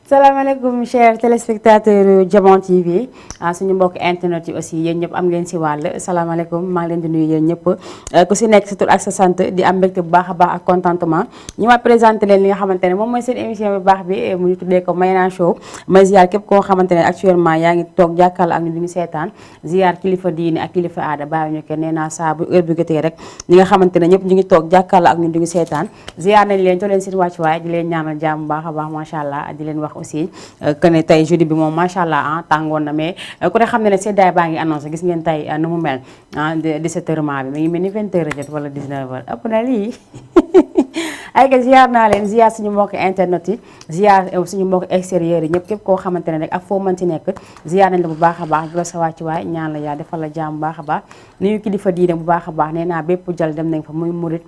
salaamaaleykum chers téléspectateurs Diamant TV suñu mbokk internet yi aussi yéen ñëpp am ngeen si wàll salaamaaleykum maa ngi leen di nuyu yéen ñëpp ku si nekk sa tur ak sa sant di am mbégte bu baax a baax ak contentement ñu ma présenté leen li nga xamante ne moom mooy seen émission bu baax bi mu ñu tuddee ko Mayna Show may ziar képp koo xamante ne actuellement yaa ngi toog jàkkaarloo ak ñu di ñu seetaan ziar kilifa diine ak kilifa aada bàyyi ñu kenn nee naa saa bu heure bi jotee rek ñi nga xamante ne ñëpp ñu ngi toog jàkkaarloo ak ñu di ñu seetaan ziar nañ leen jox leen seen wàccuwaay di leen ñaanal jàmm bu baax a baax macha allah di leen wax aussi que ne tey jeudi bi moom macha allah tàngoon na mais ku ne xam ne ne seddaay baa ngi annoncé gis ngeen tey nu mu mel 17h maa bi mi ngi mel ni 20h jot wala 19h ëpp na lii ay ka ziar naa leen ziar suñu mbokk internet yi ziar suñu mbokk extérieur yi ñëpp képp koo xamante ne rek ak foo mënti nekk ziar nañ la bu baax a baax di la sa wàcc waay ñaan la yaa defal la jaam bu baax a baax nuyu kilifa diine bu baax a baax nee naa bépp jal dem nañ fa muy murit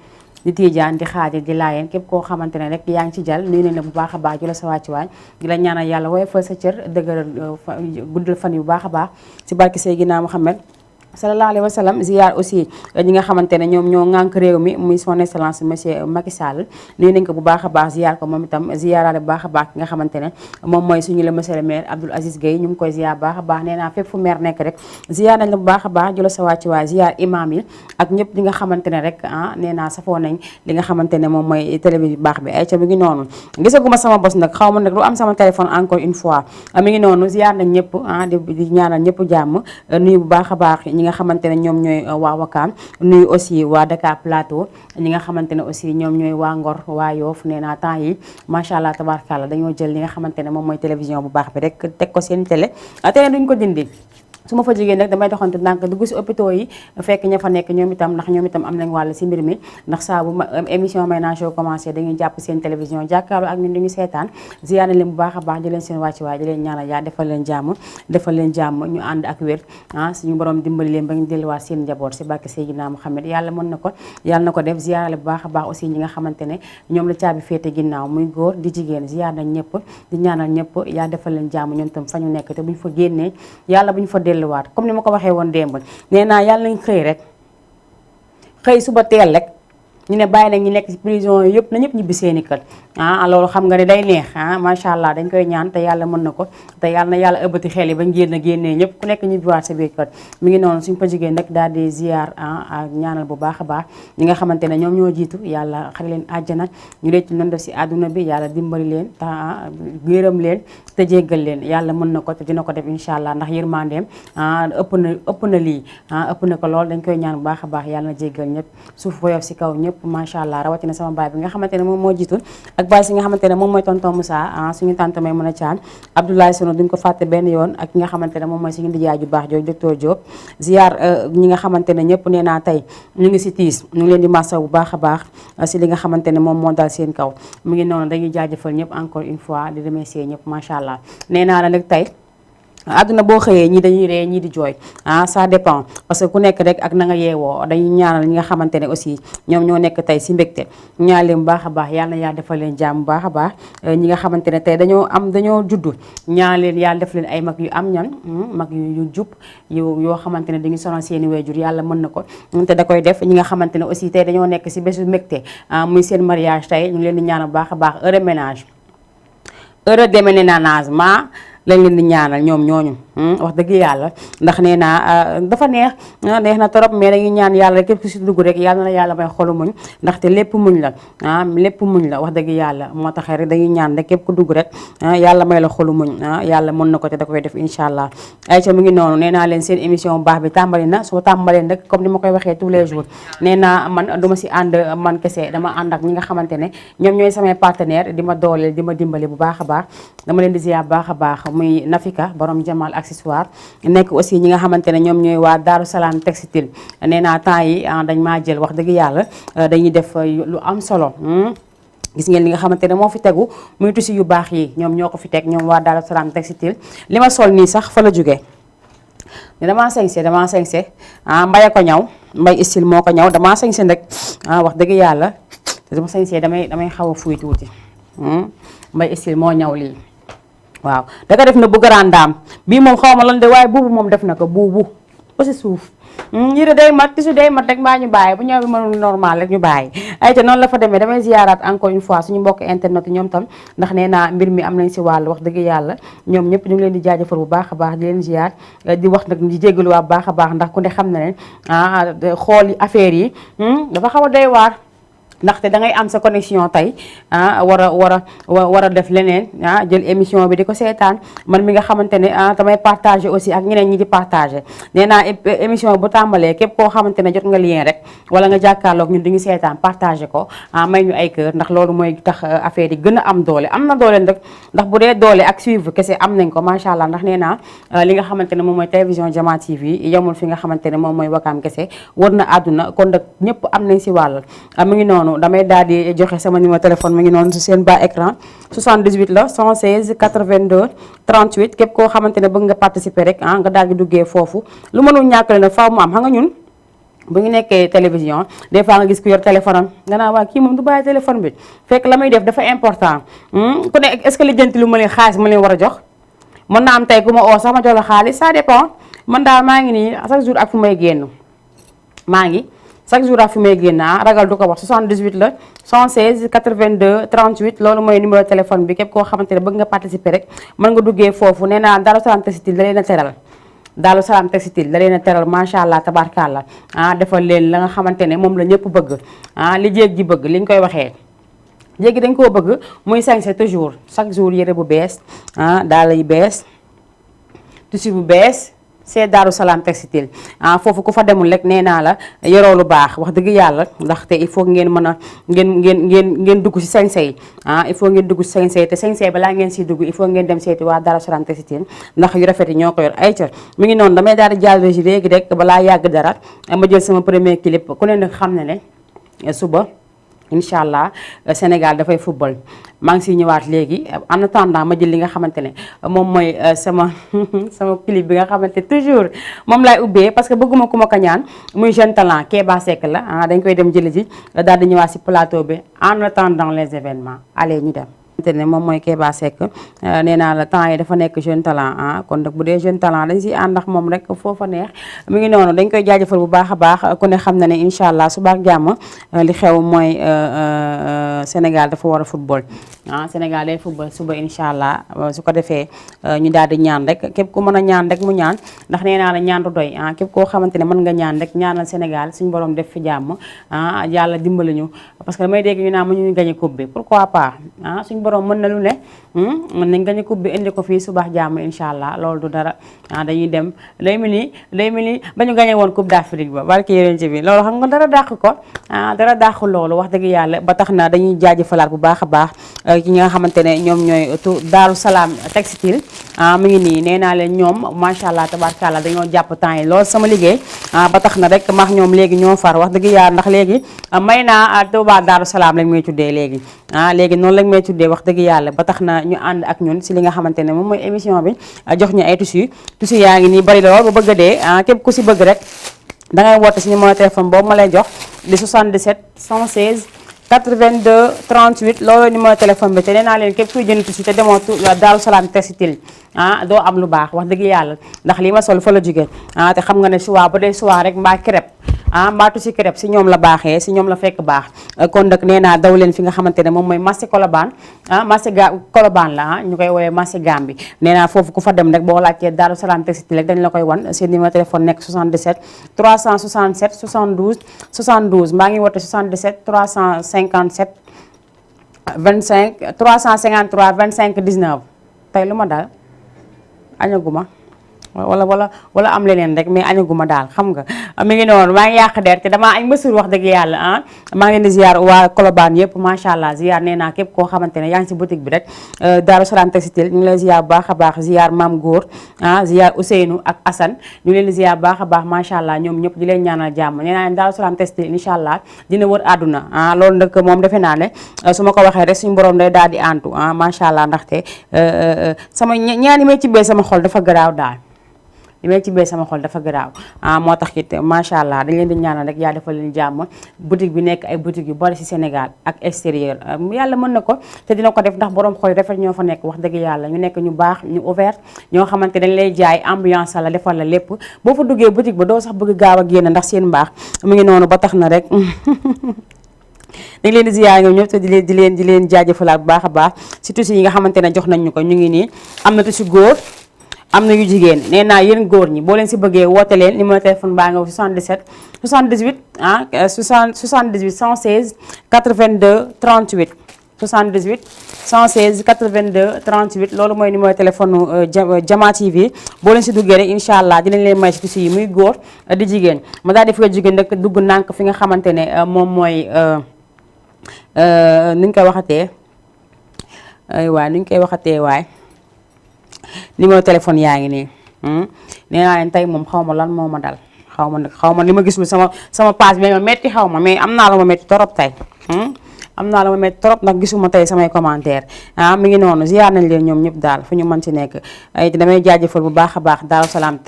di tiijaan di xaadir di laayeen képp koo xamante ne rek yaa ngi ci jàll nuyu nañ la bu baax a baax ju la sa wàccuwaay di la ñaanal yàlla wooye fa sa cër dëgëral guddal fan yu baax a baax si barke Seydina Muhammad sallallahu alayhi wa sallam ziar aussi ñi nga xamante ne ñoom ñoo ŋànk réew mi muy son excellence monsieur Macky Sall nuyu nañ ko bu baax a baax ziar ko moom itam ziaraale bu baax a baax ki nga xamante ne moom mooy suñu le monsieur le maire Abdoul Aziz Gueye ñu ngi koy ziar bu baax a baax nee naa fépp fu maire nekk rek ziar nañ la bu baax a baax jula sa wàcc waay ziar imam yi ak ñëpp ñi nga xamante ne rek nee naa safoo nañ li nga xamante ne moom mooy télé bi baax bi ay ca mi ngi noonu gisaguma sama bos nag xaw ma nag lu am sama téléphone encore une fois mi ngi noonu ziar nañ ñëpp di ñaanal ñëpp jàmm nuyu bu baax a baax ñi nga xamante ne ñoom ñooy waa Wakaam nuyu aussi waa Dakar Plateau ñi nga xamante ne aussi ñoom ñooy waa Ngor waa Yoff nee naa temps yi macha allah tabaarkalla dañoo jël li nga xamante ne moom mooy télévision bu baax bi rek teg ko seen télé duñ ko dindi su ma fa jógee nag damay doxante ndànk dugg si hôpitaux yi fekk ña fa nekk ñoom itam ndax ñoom itam am nañ wàll si mbir mi ndax saa bu émission Mayna Show commencé dañuy jàpp seen télévision jàkkaarloo ak ñun dañuy seetaan ziyaar na leen bu baax a baax di leen seen wàccuwaay di leen ñaanal yaa defal leen jàmm ñu ànd ak wér suñu borom dimbali leen ba ñu delluwaat seen njaboot si barke Seydina Muhammad yàlla mën na ko yàlla na ko def ziyaarale bu baax a baax aussi ñi nga xamante ne ñoom la caabi féete ginnaaw muy góor di jigéen ziyaar nañ ñëpp di ñaanal ñëpp yaa defal leen jàmm ñoom itam fa ñu nekk te buñ fa génnee yàlla buñ fa delluwaat comme ni ma ko waxee woon démb nee naa yàlla nañ xëy rek xëy suba teel rek ñu ne bàyyi nañ ñu nekk ci prison yi yëpp na ñëpp ñibbi seeni kër loolu xam nga ne day neex macha allah dañ koy ñaan te yàlla mën na ko te yàlla na yàlla ëbbati xel yi bañ génnee ñëpp ku nekk ñibbiwaat sa biir kër mi ngi noonu suñ fa jigéen nag daal di ziar ak ñaanal bu baax a baax ñi nga xamante ne ñoom ñoo jiitu yàlla xare leen àjjana ñu lecc nan def si àdduna bi yàlla dimbali leen te gërëm leen te jéggal leen yàlla mën na ko te dina ko def incha allah ndax yërmandeem ëpp na lii ëpp na ko lool dañ koy ñaan bu baax a baax yàlla na jéggal ñëpp suuf boyof si kaw ñëpp macha allah rawatina sama baay bi nga xamante ne moom moo jiitu ak baay si nga xamante ne moom mooy tonton Moussa suñu tante may mën a caan Abdoulaye Sono duñ ko fàtte benn yoon ak ñi nga xamante ne moom mooy suñu ndijaay ju baax jooju docteur Diop ziar ñi nga xamante ne ñëpp nee naa tey ñu ngi si tiis ñu ngi leen di massa bu baax a baax si li nga xamante ne moom moo dal seen kaw mu ngi noonu dañuy jaajëfal ñëpp encore une fois di remercier ñëpp macha allah nee naa la nag tey àdduna boo xëyee ñii dañuy ree ñii di jooy ça dépend parce que ku nekk rek ak na nga yeewoo dañuy ñaanal ñi nga xamante ne aussi ñoom ñoo nekk tey si mbégte ñaan leen bu baax a baax yàlla na yàlla defal leen jàmm bu baax a baax ñi nga xamante ne tey dañoo juddu ñaan leen yàlla def leen ay mag yu am ñan mag yu jub yoo xamante ne dañuy sonal seeni waajur yàlla mën na ko te da koy def ñi nga xamante ne aussi tey dañoo nekk si bésu mbégte muy seen mariage tey ñu ngi leen di ñaanal bu baax a baax heureux ménage heureux déménagement lañ leen di ñaanal ñoom ñooñu wax dëgg yàlla ndax nee naa dafa neex na trop mais dañuy ñaan yàlla rek képp ku si dugg rek yàlla na yàlla may xolu muñ ndaxte lépp muñ la lépp muñ la wax dëgg yàlla moo tax rek dañuy ñaan rek képp ku dugg rek yàlla may la xolu muñ yàlla mën na ko te da koy def incha allah ay ca mu ngi noonu nee naa leen seen émission bu baax bi tàmbali na soo tàmbalee nag comme ni ma koy waxee tous les jours nee naa man duma si ànd man kese dama ànd ak ñi nga xamante ne ñoom ñooy samay partenaire di ma dooleel di ma dimbali bu baax a baax dama leen di ziar bu baax a baax muy Nafika borom Jamal accessoire nekk aussi ñi nga xamante ne ñoom ñooy waa Daaru Salaam textile nee naa temps yi dañ maa jël wax dëgg yàlla dañuy def lu am solo gis ngeen li nga xamante ne moo fi tegu muy tusi yu baax yi ñoom ñoo ko fi teg ñoom waa Daaru Salaam textile li ma sol nii sax fa la jógee damaa sañse mbay ko ñaw mbay style moo ko ñaw damaa sañse nag wax dëgg yàlla te dama sañse damay xaw a fuy tuuti Mbay style moo ñaw lii waaw da ko def na bu grande dame bii moom xaw ma lan de waaye buubu moom def na ko buubu ba si suuf yére day mat tisu day mat rek mbaa ñu bàyyi bu ñëw bi mënul normal rek ñu bàyyi ay te noonu la fa demee damay ziyaaraat encore une fois suñu mbokk internet yi ñoom tam ndax nee naa mbir mi am nañ si wàll wax dëgg yàlla ñoom ñëpp ñu ngi leen di jaajëfal bu baax a baax di leen ziyaar di wax nag di jégalu waa bu baax a baax ndax ku ne xam na ne xool affaire yi dafa xaw a doy waar ndaxte da ngay am sa connexion tey war a def leneen jël émission bi di ko seetaan man mi nga xamante ne damay partagé aussi ak ñeneen ñi di partagé nee naa émission bu tàmbalee képp koo xamante ne jot nga lien rek wala nga jàkkaarloog ñun di ñu seetaan partagé ko may ñu ay kër ndax loolu mooy tax affaire yi gën a am doole am na doole rek ndax bu dee doole ak suivre kese am nañ ko macha allah ndax nee naa li nga xamante ne moom mooy télévision Jama TV yemul fi nga xamante ne moom mooy Wakaam kese war na àdduna kon nag ñëpp am nañ si wàll mu ngi noonu damay daal di joxe sama numéro téléphone mu ngi noonu si seen bas écran 78 la 116 82 38 képp koo xamante ne bëgg nga participer rek nga daal di duggee foofu lu mënul ñàkkale nag faaw mu am xam nga ñun bu ñu nekkee télévision des fois nga gis ku yor téléphone am nga naa waa kii moom du bàyyi téléphone bi fekk la muy def dafa important ku ne est-ce que lijjanti lu ma leen xaalis ma leen war a jox mën naa am tey ku ma oo sax ma jox la xaalis ça dépend man daal maa ngi nii chaque jour ak fu may génn chaque jour ak fi may génn ragal du ko wax 78 la 116 82 38 loolu mooy numéro téléphone bi képp koo xamante ne bëgg nga participer rek mën nga duggee foofu nee naa Daaru Salaam Textile da leen a teral Daaru Salaam Textile da leen a teral macha allah tabarkalla defal leen la nga xamante ne moom la ñëpp bëgg li jéeg ji bëgg li ñu koy waxee jéegi dañ koo bëgg muy sañse toujours chaque jour yére bu bees daal yu bees tissu bu bees c'est Daaru Salaam Textile foofu ku fa demul rek nee naa la yoroo lu baax wax dëgg yàlla ndaxte il faut ngeen mën a ngeen dugg si sañse yi il faut ngeen dugg si sañse yi te sañse balaa ngeen siy dugg il faut ngeen dem seeti waa Daaru Salaam Textile ndax yu rafet yi ñoo ko yor ay ca mi ngi noonu damay daal di jàll ji léegi rek balaa yàgg dara ma jël sama premier clip ku ne nag xam ne ne suba incha allah Sénégal dafay football maa ngi siy ñëwaat léegi en attendant ma jël li nga xamante ne moom mooy sama clip bi nga xamante toujours moom laay ubbee parce que bëgguma ku ma ko ñaan muy jeune talent Kéba Seck la dañ koy dem jëli ji daal di ñëwaat si plateau bi en attendant les événements allez ñu dem. ne moom mooy Kéba Seck nee naa la temps yi dafa nekk jeune talent kon nag bu dee jeune talent dañ si ànd ak moom rek foofa neex mu ngi noonu dañ koy jaajëfal bu baax a baax ku ne xam na ne incha allah suba ak jàmm li xew mooy Sénégal dafa war a football Sénégal day football suba incha allah su ko defee ñu daal di ñaan rek képp ku mën a ñaan rek mu ñaan ndax nee naa la ñaan du doy képp koo xamante ne mën nga ñaan rek ñaanal Sénégal suñu borom def fi jàmm yàlla dimbali ñu parce que damay dégg ñu naan mu ñu gañe coupe bi pourquoi pas suñu borom mën na lu ne mën nañ gañe coupe bi indi ko fii subax jàmm incha allah loolu du dara dañuy dem day mel ni ba ñu gañe woon coupe d'Afrique ba barki yéen ci bi loolu xam nga dara dàq ko dara dàq loolu wax dëgg yàlla ba tax na dañuy jaajëfalaat bu baax a baax ki nga xamante ne ñoom ñooy Daaru Salaam Textile mu ngi nii nee naa leen ñoom macha allah tabarkalla dañoo jàpp temps yi lool sama liggéey ba tax na rek maax ñoom léegi ñoo far wax dëgg yàlla ndax léegi may naa Touba Daaru Salaam lañ may tuddee léegi léegi noonu lañ may tuddee wax dëgg yàlla ba tax na ñu ànd ak ñun si li nga xamante ne moom mooy émission bi jox ñu ay tissu yaa ngi nii bari lool ba bëgg a dee képp ku si bëgg rek dangay woote si numéro téléphone boobu ma lay jox di 77 116 82 38 loolu numéro téléphone bi te nee naa leen képp kuy jënd tissu te demoo Daaru Salaam Textile doo am lu baax wax dëgg yàlla ndax li ma sol fa la jóge te xam nga ne suwaa ba dee suwaa rek mbaa crêpe mbaatu si crêpe si ñoom la baaxee si ñoom la fekk baax kon nag nee naa daw leen fi nga xamante ne moom mooy marché Colobane marché Colobane la ñu koy woowee marché Gambie nee naa foofu ku fa dem rek boo laajtee Daaru Salaam Textile rek dañ la koy wan seen numéro téléphone nekk 77 367 72 72 maa ngi woote 77 357 25 353 25 19 tey lu ma daal añaguma wala am leneen rek mais añaguma daal xam nga mi ngi noonu maa ngi yàq der te damaa añ mësul wax dëgg yàlla maa ngi leen di ziar waa Colobane yëpp macha allah ziar nee naa képp koo xamante ne yaa ngi si boutique bi rek Daaru Salaam Textile ñu ngi lay ziar bu baax a baax ziar Maam Góor ziar Ousseynou ak Assane ñu leen di ziar bu baax a baax macha allah ñoom ñëpp di leen ñaanal jàmm nee naa leen Daaru Salaam Textile incha allah dina wër àdduna loolu nag moom defe naa ne su ma ko waxee rek suñu borom day daal di antu macha allah ndaxte sama ñaani may ci bee sama xol dafa garaaw daal li may tibbee sama xol dafa garaaw moo tax it macha allah dañ leen di ñaanal rek yaa defal leen jàmm boutique bi nekk ay boutique yu bari ci Sénégal ak extérieur yàlla mën na ko te dina ko def ndax borom xol rafet ñoo fa nekk wax dëgg yàlla ñu nekk ñu baax ñu ouvert ñoo xamante dañ lay jaay ambiance la defal la lépp boo fa duggee boutique ba doo sax bëgg gaaw a génn ndax seen mbaax mu ngi noonu ba tax na rek dañ leen di ziyaar ñoom ñëpp te di leen jaajëfalaat bu baax a baax si tissu yi nga xamante ne jox nañ ñu ko ñu ngi nii am na tissu góor am na yu jigéen nee naa yéen góor ñi boo leen si bëggee woote leen numéro téléphone baa nga 77 78 116 82 38 78 116 82 38 loolu mooy numéro téléphone Diama TV boo leen si duggee rek incha allah dinañ leen may si tissu yi muy góor di jigéen ma daal di fi jigéen nag dugg nànk fi nga xamante ne moom mooy ni ñu koy waxatee waaye ni ñu koy waxatee waay numéro téléphone yaa ngi nii nee naa leen tey moom xaw ma lan moo ma dal xaw ma li ma gisul sama page bi ma metti xaw ma mais am naa la ma metti torop tey am naa la ma metti trop ndax gisuma tey samay commentaire mi ngi noonu ziar nañ leen ñoom ñëpp daal fu ñu mën ci nekk ay damay jaajëfal bu baax a baax Daaru Salaam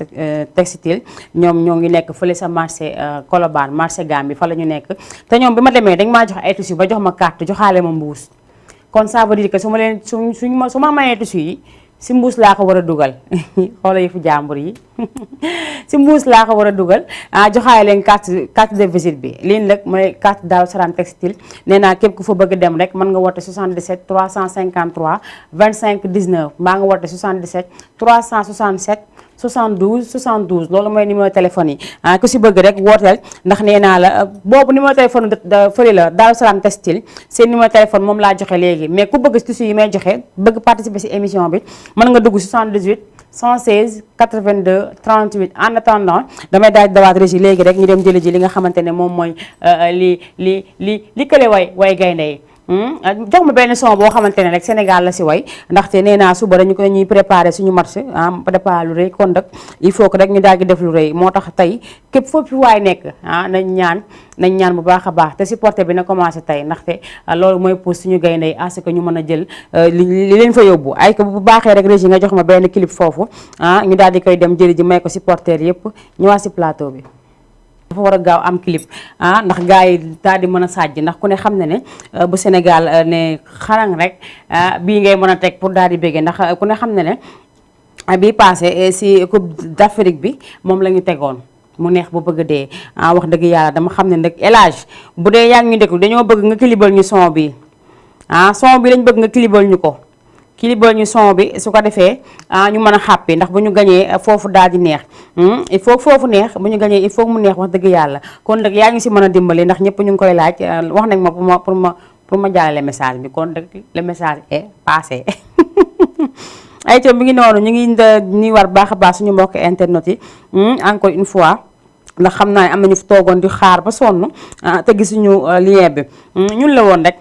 textile ñoom ñoo ngi nekk fële sa marché Colobane marché Gambie fa la ñu nekk te ñoom bi ma demee dañ maa jox ay tissu ba jox ma carte joxaale ma mbuus kon ça veut dire que su ma mayee tissu yi si mbuus laa ko war a dugal xoola yi fu jàmbur yi si mbuus laa ko war a dugal joxaay leen carte de visite bi lii nag mooy carte Daaru Salaam textile nee naa képp ku fa bëgg dem rek mën nga woote 77 353 25 19 mbaa nga woote 77 367 72 72 loolu mooy numéro téléphone yi ku si bëgg rek wooteel ndax nee naa la boobu numéro téléphone fële la Daaru Salaam textile seen numéro téléphone moom laa joxe léegi mais ku bëgg tissu yi may joxe bëgg participer si émission bi mën nga dugg 78 116 82 38 en attendant damay daal di dawaat régie léegi rek ñu dem jëli ji li nga xamante ne moom mooy li kële way gaynde yi jox ma benn son boo xamante ne rek Sénégal la si way ndaxte nee naa suba dañuy préparé suñu match préparé lu rëy kon nag il faut que rek ñu daal di def lu rëy moo tax tey képp foofu waay nekk nañ ñaan bu baax a baax te supporter bi na commencé tey ndaxte loolu mooy pour suñu gaynde yi à ce que ñu mën a jël li leen fa yóbbu ay ko bu baaxee rek régie nga jox ma benn clip foofu ñu daal di koy dem jëli ji may ko supporter yëpp ñëwaat si plateau bi. dafa war a gaaw am clip ndax gars yi daal di mën a sàjj ndax ku ne xam ne ne bu Sénégal ne xarang rek bii ngay mën a teg pour daal di béggee ndax ku ne xam ne ne bii passé si Coupe d'Afrique bi moom la ñu tegoon mu neex bu bëgg dee wax dëgg yàlla dama xam ne nag élage bu dee yaa ngi ñu déglu dañoo bëgg nga kilibal ñu son bi son bi lañ bëgg nga kilibal ñu ko kilibal ñu son bi su ko defee ñu mën a xàppi ndax bu ñu gañee foofu daal di neex il faut foofu neex bu ñu gañee il faut mu neex wax dëgg yàlla kon nag yaa ngi si mën a dimbali ndax ñëpp ñu ngi koy laaj wax nañ ma pour ma jàllale message bi kon nag le message est passé ay tam mi ngi noonu ñu ngi war baax a baax suñu mbokk internet yi encore une fois ndax xam naa ne am nañu fi toogoon di xaar ba sonn te gisuñu lien bi ñun la woon rek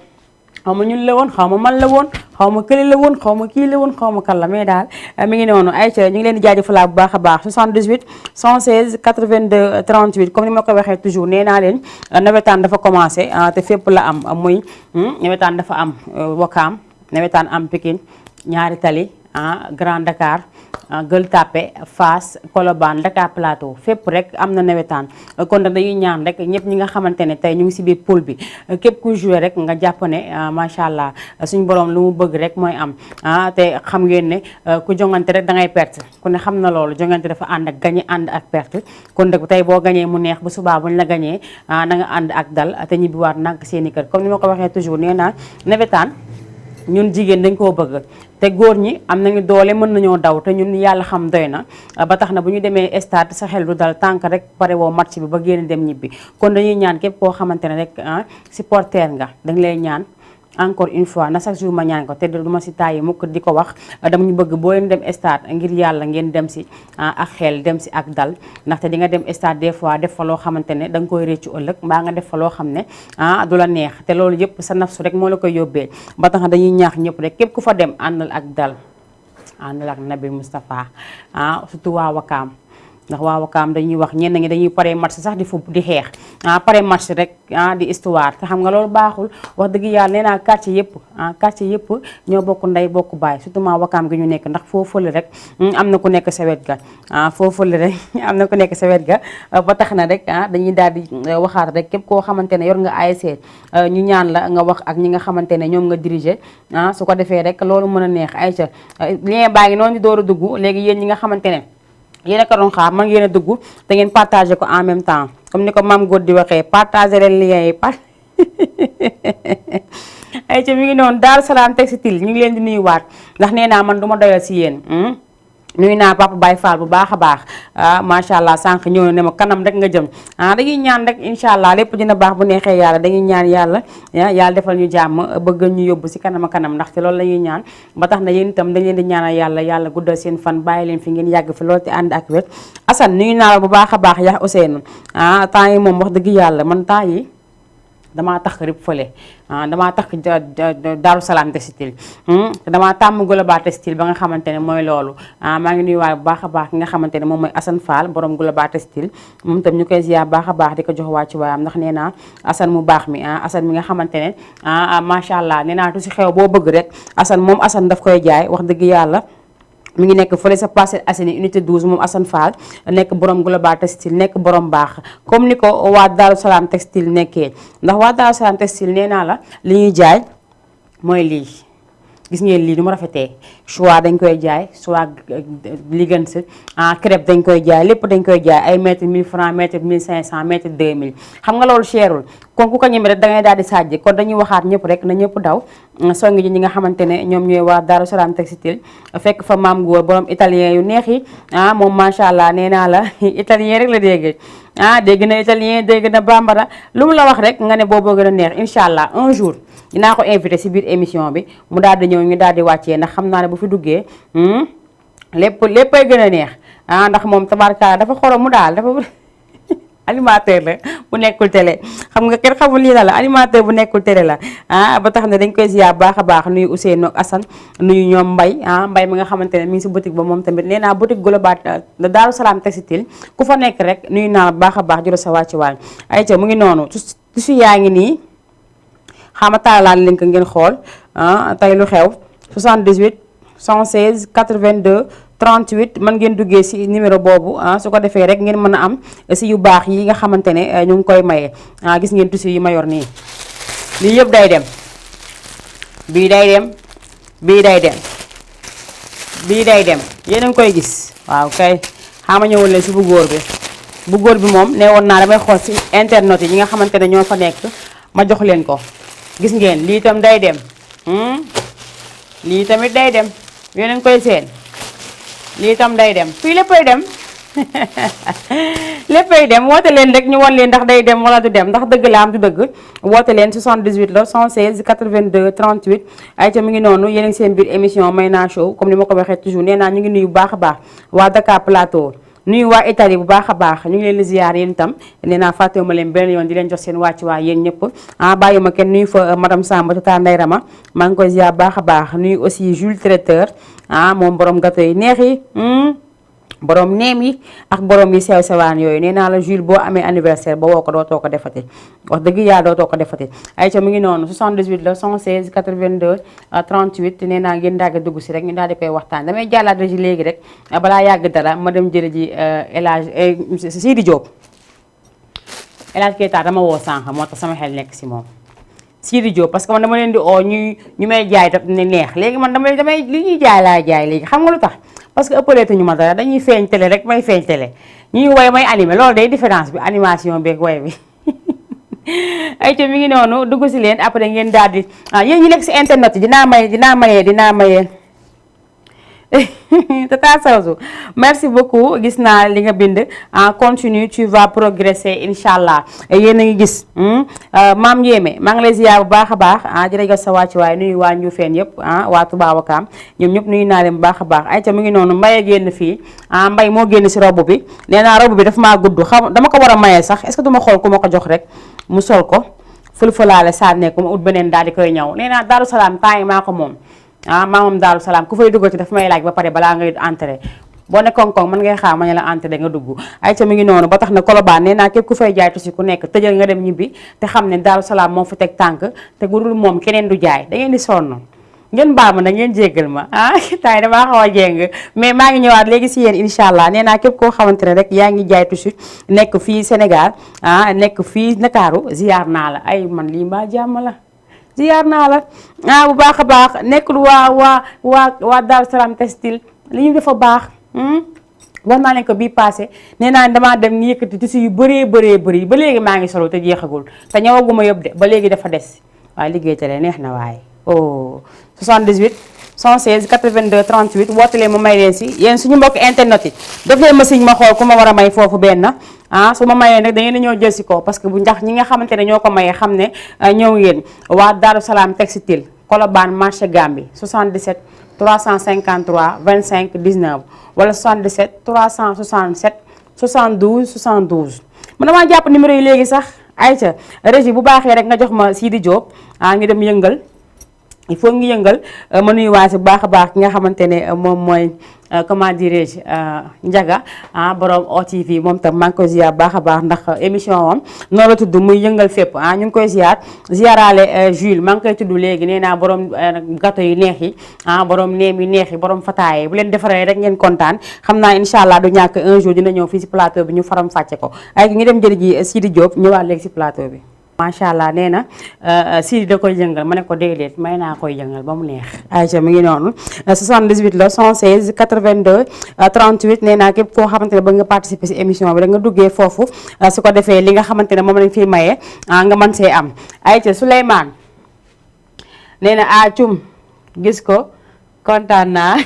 xaw ma ñun la woon xaw ma man la woon xaw ma këli la woon xaw ma kii la woon xaw ma kan la mais daal mi ngi noonu ay ca ñu ngi leen di jaajëfalaat bu baax a baax 78 116 82 38 comme ni ma ko waxee toujours nee naa leen nawetaan dafa commencé te fépp la am muy nawetaan dafa am Wakaam nawetaan am Pikine ñaari tali Grand Dakar Gueule Tapée Fass Colobane Dakar Plateau fépp rek am na nawetaan kon nag dañuy ñaan rek ñëpp ñi nga xamante ne tey ñu ngi si biir pool bi képp ku joué rek nga jàpp ne macha allah suñu borom lu mu bëgg rek mooy am te xam ngeen ne ku jongante rek da ngay perte ku ne xam na loolu jongante dafa ànd ak gañe ànd ak perte kon nag tey boo gañee mu neex bu subaa buñ la gañee na nga ànd ak dal te ñibbiwaat nag seen i kër comme ni ma ko waxee toujours nee naa nawetaan ñun jigéen dañ koo bëgg te góor ñi am nañu doole mën nañoo daw te ñun yàlla xam doy na ba tax na bu ñu demee stade sa xel du dal tànk rek pare woo match bi ba génn dem ñibbi kon dañuy ñaan képp koo xamante ne rek supporter nga dañ lay ñaan encore une fois na chaque jour ma ñaan ko te duma si tàyyi mukk di ko wax dama ñu bëgg boo leen dem stade ngir yàlla ngeen dem si ak xel dem si ak dal ndaxte di nga dem stade des fois def fa loo xamante ne da nga koy réccu ëllëg mbaa nga def fa loo xam ne du la neex te loolu yëpp sa nafsu rek moo la koy yóbbee ba tax na dañuy ñaax ñëpp rek képp ku fa dem àndal ak dal àndal ak Nabi Moustapha surtout waa Wakaam ndax waa Wakaam dañuy wax ñenn ñi dañuy pare match sax di fu di xeex pare match rek di histoire te xam nga loolu baaxul wax dëgg yàlla nee naa quartier yëpp ñoo bokk ndey bokk baay surtout ma Wakaam gi ñu nekk ndax foofule rek am na ku nekk sa wet ga foofule rek am na ku nekk sa wet ga ba tax na rek dañuy daal di waxaat rek képp koo xamante ne yor nga ASC ñu ñaan la nga wax ak ñi nga xamante ne ñoom nga diriger su ko defee rek loolu mën a neex ayca lien baa ngi noonu di door a dugg léegi yéen ñi nga xamante ne yéen a ko doon xaar man ngeen a dugg te ngeen partagé ko en même temps comme ni ko maam góor di waxee partagé leen lien yi ayca mi ngi noonu Daaru Salaam Textile ñu ngi leen di nuyuwaat ndax nee naa man du ma doyal si yéen nuyu naa Papa Baye Fall bu baax a baax macha allah sànq ñëw na ne ma kanam rek nga jëm dañuy ñaan rek incha allah lépp dina baax bu neexee yàlla dañuy ñaan yàlla defal ñu jàmm bëgg ñu yóbbu si kanam a kanam ndaxte loolu la ñuy ñaan ba tax na yéen itam dañ leen di ñaanal yàlla guddal seen fan bàyyi leen fi ngeen yàgg fi loolu te ànd ak wet Assane nuyu naa la bu baax a baax yaa Ousseynou temps yi moom wax dëgg yàlla man temps yi damaa tax rib fële damaa tax Daaru Salaam Textile damaa tàmm Global Textile ba nga xamante ne mooy loolu maa ngi nuyuwaay bu baax a baax ki nga xamante ne moom mooy Assane Fall borom Global Textile moom itam ñu koy ziar baax a baax di ko jox waa ci waayam ndax nee naa Assane mu baax mi Assane mi nga xamante ne macha allah nee naa tu si xew boo bëgg rek Assane daf koy jaay wax dëgg yàlla mi ngi nekk fële sa Parcelles Assainies unité 12 moom Assane Fall nekk borom Global Textile nekk borom baax comme ni ko waa Daaru Salaam Textile nekkee ndax waa Daaru Salaam Textile nee naa la li ñuy jaay mooy lii gis ngeen lii nu mu rafetee choix dañ koy jaay choix li gën si crêpe dañ koy jaay lépp dañ koy jaay ay mètre 1000 francs mètre 1500 mètre 2000 xam nga loolu cherul kon ku ko ñeme rek da ngay daal di sajj kon dañuy waxaat ñëpp rek na ñëpp daw songi ji ñi nga xamante ne ñoom ñooy waa Daaru Salaam Textile fekk fa maam góor borom italien yu neex yi moom macha allah nee naa la italien rek la dégg dégg na italien dégg na bambara lu mu la wax rek nga ne booboo gën a neex incha allah un jour dinaa ko invité si biir émission bi mu daal di ñëw ñu daal di wàccee ndax xam naa ne bu fi duggee léppay gën a neex ndax moom tabarkaala dafa xorom mu daal dafa animateur la bu nekkul télé xam nga kenn xamul lii la animateur bu nekkul télé la ba tax ne dañ koy ziar baax a baax nuyu Ousseynou ak Assane nuyu ñoom Mbay mi nga xamante ne mi ngi si boutique ba moom tamit nee naa boutique Global Daaru Salaam Textile ku fa nekk rek nuyu naa baax a baax juro sa wàcci waay ayca mu ngi noonu tusi yaa ngi nii xama taalaal leen ko ngeen xool tey lu xew 78 116 82 38 mën ngeen duggee si numéro boobu su ko defee rek ngeen mën a am si yu baax yi nga xamante ne ñu ngi koy maye gis ngeen tissu yi ma yor nii lii yëpp day dem bii day dem bii day dem bii day dem yéen a ngi koy gis waaw kay xama ñëwal leen si bu góor bi moom nee woon naa damay xool si internet yi nga xamante ne ñoo fa nekk ma jox leen ko gis ngeen lii itam day dem lii tamit day dem yéen a ngi koy seen lii tam day dem fii léppay dem léppay dem woote leen rek ñu wan leen ndax day dem wala du dem ndax dëgg la am du dëgg woote leen 78 la 116 82 38 ayca mi ngi noonu yéen a ngi seen biir émission Mayna Show comme ni ma ko waxee toujours nee naa ñu ngi nuyu bu baax a baax waa Dakar Plateau nuyu waa Italie bu baax a baax ñu ngi leen di ziar yéen itam nee naa fàttewuma leen benn yoon di leen jox seen wàcc waa yéen ñëpp bàyyi ma kenn nuyu fa madame Samba Tata Ndeye Rama maa ngi koy ziar baax a baax nuyu aussi Jules Traiteur moom borom gâteau yi neex yi borom neem yi ak borom yi sew sewaan yooyu nee naa la Jules boo amee anniversaire ba woo ko dootoo ko defati wax dëgg yàlla dootoo ko defati ayca mu ngi noonu 78 la 116 82 38 nee naa ngeen daal di dugg si rek ñu daal di koy waxtaan damay jàllaat rek léegi rek balaa yàgg dara ma dem jële ji El Hadj Sidi Diop El Hadj Keita dama woo sànq moo tax sama xel nekk si moom Sidi Diop parce que man dama leen di oo ñu may jaay daf ne neex léegi man damay li ñuy jaay laa jaay léegi xam nga lu tax parce que ëppaleetu ñu ma dara dañuy feeñ télé rek may feeñ télé ñuy woy may animé loolu day différence bi animation beeg woy bi ay ca mi ngi noonu dugg si leen après ngeen daal di yéen ñi nekk si internet yi dinaa maye Tata Sawzu merci beaucoup gis naa li nga bind continue tu vas progresser incha yéen a ngi gis maam Yéeme maa ngi lay ziar bu baax a baax jërëjëf sa wàcc waaye nuyu waa Ndioufène yëpp waa Touba Wakaam ñoom ñëpp nuyu naa leen bu baax a baax ay ca mu ngi noonu Mbaye génn fii Mbaye moo génn si robe bi nee naa robe bi daf maa gudd xam dama ko war a maye sax est-ce que duma xool ku ma ko jox rek mu sol ko fël-fëlaale sànne ko ma ut beneen daal di koy ñëw nee naa Daaru Salaam temps yi maa ko moom maa moom Daaru Salaam ku fay dugg ci daf may laaj ba pare balaa ngay entré boo ne koŋ-koŋ mën ngay xaar ma ne la entrée nga dugg ay ca mi ngi noonu ba tax na Colobane nee naa képp ku fay jaay tusi ku nekk tëjal nga dem ñibbi te xam ne Daaru Salaam moo fi teg tànk te bu dul moom keneen du jaay da ngeen di sonn ngeen baal ma nag ngeen jéggal ma tay damaa xaw a jéng mais maa ngi ñëwaat léegi si yéen incha allah nee naa képp koo xamante ne rek yaa ngi jaay tusi nekk fii Sénégal nekk fii Ndakaaru ziar naa la ay man lii mbaa jàmm la ziar naa la bu baax a baax nekkul waa Daaru Salaam textile li ñu dafa baax wax naa leen ko bii passé nee naa damaa dem ni yëkkati tissu yu bëree bëri ba léegi maa ngi solo te jeexagul te ñëwaguma yëpp de ba léegi dafa des waaye liggéey te neex na waaye 78 116 82 38 woote leen ma may leen si yéen suñu mbokk internet yi def leen ma signe ma xool ku ma war a may foofu benn su ma mayee nag da ngeen a ñëw jël si ko parce que bu ndax ñi nga xamante ne ñoo ko mayee xam ne ñëw ngeen waa Daaru Salaam textile Colobane marché Gambie 77 353 25 19 wala 77 367 72 72 man damaa jàpp numéro yi léegi sax ayca régie bu baaxee rek nga jox ma Sidi Diop ngi dem yëngal il faut ngi yëngal ma nuyuwaat bu baax a baax ki nga xamante ne moom mooy comment dirais-je Ndiaga borom OTV moom tam maa ngi koy ziar baax a baax ndax émission am noonu la tudd muy yëngal fépp ñu ngi koy ziaraale Jules maa ngi koy tudd léegi nee naa borom gâteau yu neex yi borom neem yu neex yi borom fataaye bu leen defaree rek ngeen kontaan xam naa incha allah du ñàkk un jour dina ñëw fii si plateau bi ñu faram fàcce ko ay ñu dem jëli ji Sidi Diop ñëwaat léegi si plateau bi. macha allah nee na Sidi da koy yëngal ma ne ko déedéet may naa koy yëngal ba mu neex ayca mi ngi noonu 78 la 116 82 38 nee naa képp koo xamante ne ba nga participer si émission bi rek nga duggee foofu su ko defee li nga xamante ne moom lañ fiy maye nga mën see am ayca Souleymane nee na cum gis ko kontaan naa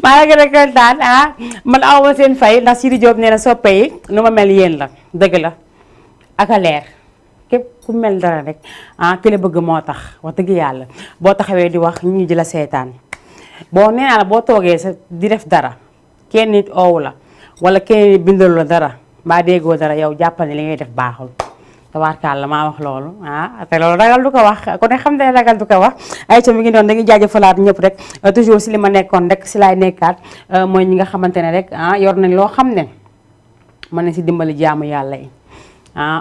maa ngi gën a kontaan man awma seen fay ndax Sidi Diop nee na soppe yi nu ma mel yéen la dëgg la aka leer képp ku mel dara rek ki la bëgg moo tax wax dëgg yàlla boo taxawee di wax ñu di la seetaan boo nee naa la boo toogee sa di def dara kenn nit oowu la wala kenn nit bindalu la dara mbaa déggoo dara yow jàppal ne li ngay def baaxul tabaarkalla maa wax loolu te loolu ragal du ko wax ku ne xam ne ragal du ko wax ay ca mi ngi doon dañuy jaajëfalaat ñëpp rek toujours si li ma nekkoon rek si laay nekkaat mooy ñi nga xamante ne rek yor nañ loo xam ne mën nañ si dimbali jaamu yàlla yi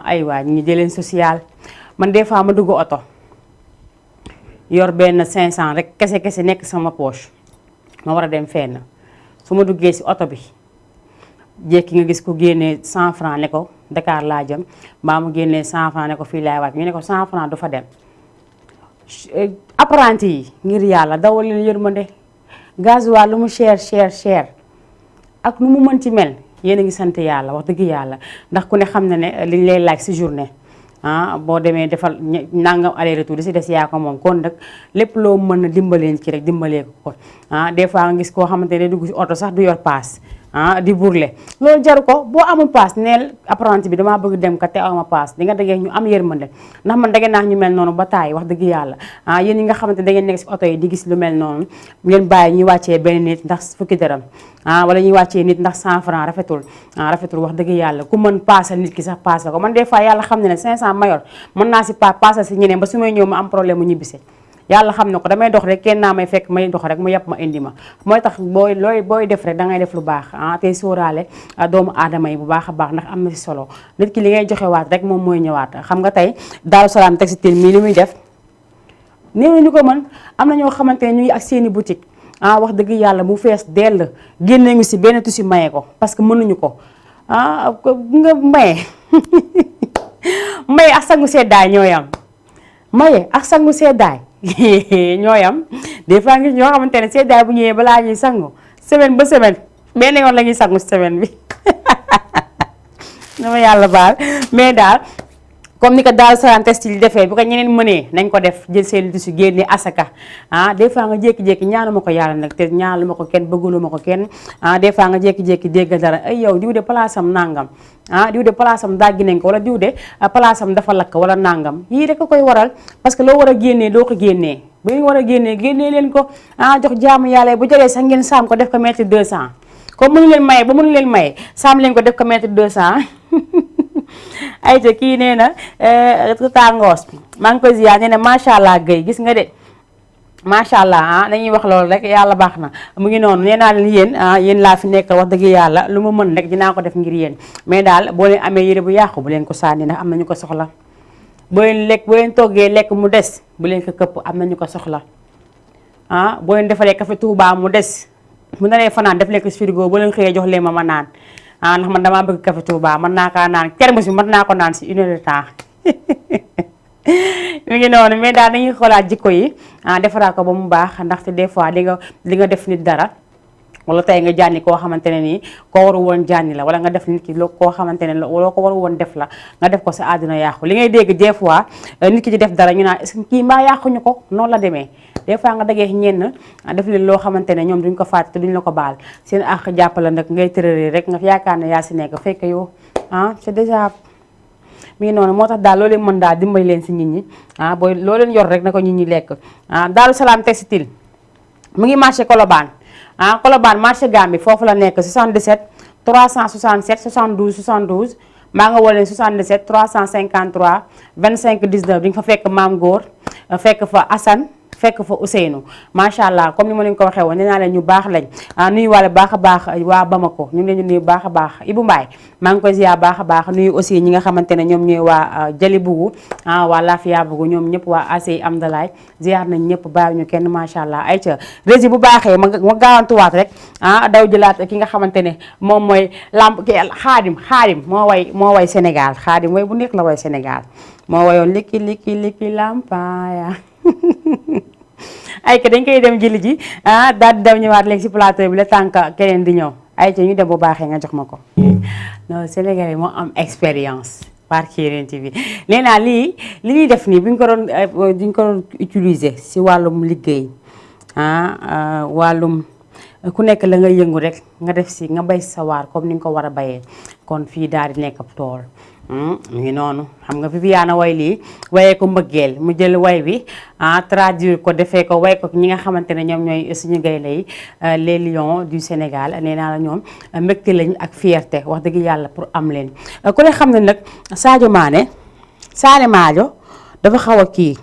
ay waa ñu jëleen social man des fois ma dugg oto yor benn 500 rek kese nekk sama poche ma war a dem fenn su ma duggee si oto bi jékki nga gis ko génnee 100 francs ne ko Dakar laa jëm mbaa mu génnee 100 francs ne ko fii laay wàcc ñu ne ko 100 francs du fa dem apprenti yi ngir yàlla dawal leen yërmande gasoil lu mu cher ak nu mu mën ci mel yéen a ngi sant yàlla wax dëgg yàlla ndax ku ne xam na ne liñ lay laaj si journée boo demee defal nangam aller retour di si des yaa ko moom kon nag lépp loo mën a dimbaleen ci rek dimbalee ko des fois nga gis koo xamante ne dugg si oto sax du yor paas di burle loolu jaru ko boo amul paas neel apprenti bi damaa bëgg dem kat te awma paas di nga dagee ñu am yërmande ndax man dagee naa ñu mel noonu ba taay wax dëgg yàlla yéen ñi nga xamante da ngeen nekk si oto yi di gis lu mel noonu ngeen bàyyi ñu wàccee benn nit ndax fukki dërëm wala ñuy wàccee nit ndax 100 francs rafetul wax dëgg yàlla ku mën paasal nit ki sax paasal ko man des fois yàlla xam ne ne 500 mayor mën naa si paasal si ñeneen ba su may ñëw ma am problème mu ñibbise yàlla xam na ko damay dox rek kenn naa may fekk may dox rek mu yàpp ma indi ma mooy tax booy def rek dangay def lu baax tey sóoraale doomu aadama yi bu baax a baax ndax am na si solo nit ki li ngay joxewaat rek moom mooy ñëwaat xam nga tey Daaru Salaam textile mii li muy def néew na ñu ko mën am na ñoo xamante ne ñu ngi ak seeni boutique wax dëgg yàlla mu fees dell génne ngi si benn tusi maye ko parce que mënuñu ko nga maye maye ak sangu seddaay ñooyam maye ak sangu seddaay ñooyam des fois ngi ñoo xamante ne seddaay bu ñëwee balaa ñuy sangu semaine ba semaine benn yoon la ñuy sangu semaine bi dama yàlla baal mais daal comme ni ko Daaru Salaam textile defee bu ko ñeneen mënee nañ ko def jël seen tissu génne asaka des fois nga jékki-jékki ñaanu ma ko yàlla nag te ñaanu ma ko kenn bëggulu ma ko kenn des fois nga jékki-jékki dégg dara ay yow diw de place am nangam diw de place am daggi nañ ko wala diw de place am dafa lakk wala nangam yii rek a koy waral parce que loo war a génnee doo ko génnee bu ngeen war a génnee leen ko jox jaamu yàlla bu jëlee sax ngeen saam ko def ko mètre 200 comme mënu leen maye ba mënu leen maye saam leen ko def ko mètre 200 ayca kii nee na tàngoos maa ngi koy ziar nee na macha allah gay gis nga de macha allah dañuy wax loolu rek yàlla baax na mu ngi noonu nee naa leen yéen yéen laa fi nekk wax dëgg yàlla lu ma mën rek dinaa ko def ngir yéen mais daal boo leen amee yére bu yàqu bu leen ko sànni ndax am na ñu ko soxla boo leen toggee lekk mu des bu leen ko këpp am na ñu ko soxla boo leen defaree café Touba mu des bu naree fanaan def leen ko frigo boo leen xëyee jox leen ma naan ndax man damaa bëgg café Touba mën naa kaa naan termos bi mën naa ko naan si 1 heure de temps mi ngi noonu mais daal dañuy xoolaat jikko yi defaraat ko ba mu baax ndaxte des fois di nga def nit dara wala tey nga jànni koo xamante ne nii koo waru woon jànni la wala nga def nit ki koo xamante ne loo ko waru woon def la nga def ko sa àdduna yàqu li ngay dégg des fois nit ki di def dara ñu naan est-ce que kii mbaa yàquñu ko noonu la demee des fois nga dagee ñenn def leen loo xamante ne ñoom duñ ko fàtte te duñ la ko baal seen àq jàppala nag ngay tërëree rek nga yaakaar ne yaa si nekk fekk yow c'est déjà mi ngi noonu moo tax daal loo leen mën daal dimbali leen si nit ñi booy loo leen yor rek na ko nit ñi lekk Daaru Salaam Textile mu ngi marché Colobane Colobane marché Gambie foofu la nekk 77 367 72 72 maa nga woo leen 77 353 25 19 di nga fa fekk Maam Góor fekk fa Assane fekk fa Ousseynou macha allah comme ni ma leen ko waxee woon nee naa leen ñu baax lañ nuyu wala baax a baax waa Bamako ñu ngi leen di nuyu baax a baax Ibou Mbaye maa ngi koy ziar baax a baax nuyu aussi ñi nga xamante ne ñoom ñooy waa Jali Bougou waa Lafia Bougou ñoom ñëpp waa ACI Amdalaay ziar nañ ñëpp bàyyi ñu kenn macha allah ay ca rési bu baaxee ma gaawantuwaat rek daw jëlaat ki nga xamante ne moom mooy lamb xaadim moo way Sénégal xaadim way bu nekk la way Sénégal moo wayoon liki lampaya ay ka dañ koy dem jëli ji daal di daw ñëwaat léegi si plateau bi la tànk keneen di ñëw ay ca ñu dem bu baaxee nga jox ma ko non Sénégalais moo am expérience par Kérén TV nee naa li ñuy def nii buñ ko doon utiliser si wàllum liggéey wàllum ku nekk la nga yëngu rek nga def si nga bay sa waar comme ni nga ko war a bayee kon fii daal di nekk ab tool mu ngi noonu xam nga Viviane way lii wayee ko mbëggeel mu jël way bi traduire ko defee ko way ko ñi nga xamante ne ñoom ñooy suñu gaynde yi les lions du Sénégal nee naa la ñoom mbégte lañ ak fierté wax dëgg yàlla pour am leen ku ne xam ne nag Sadio Sané Madio dafa xaw a kii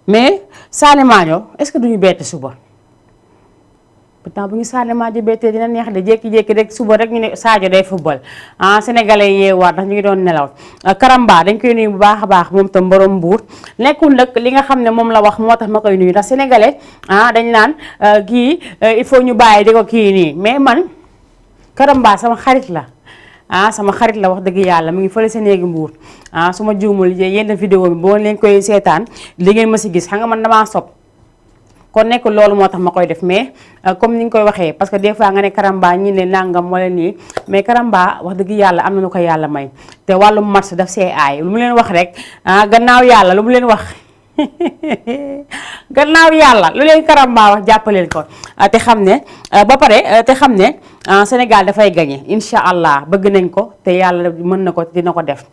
mais Sané Madio est-ce que duñu bett suba pourtant bu ñu Sané Madio bettee dina neex de jékki-jékki rek suba rek ñu ne Sadio day football sénégalais yeewaat ndax ñu ngi doon nelaw Karamba dañ koy nuyu bu baax a baax moom tam borom Mbuur nekkul nag li nga xam ne moom la wax moo tax ma koy nuyu ndax sénégalais dañ naan kii il faut ñu bàyyi di ko kii nii mais man Karamba sama xarit la sama xarit la wax dëgg yàlla mu ngi fële sa néegi Mbuur su ma juumul yenn vidéo bi boo leen koy seetaan li ngeen ma si gis xam nga man damaa sob kon nekk loolu moo tax ma koy def mais comme ni nga koy waxee parce que des fois nga ne Karamba ñi ne nangam wala nii mais Karamba wax dëgg yàlla am na nu ko yàlla may te wàllum match daf see aay lu mu leen wax rek gannaaw yàlla lu mu leen wax gannaaw yàlla lu leen Karamba wax jàppaleen ko te xam ne ba pare te xam ne Sénégal dafay gagné incha allah bëgg nañ ko te yàlla mën na ko dina ko def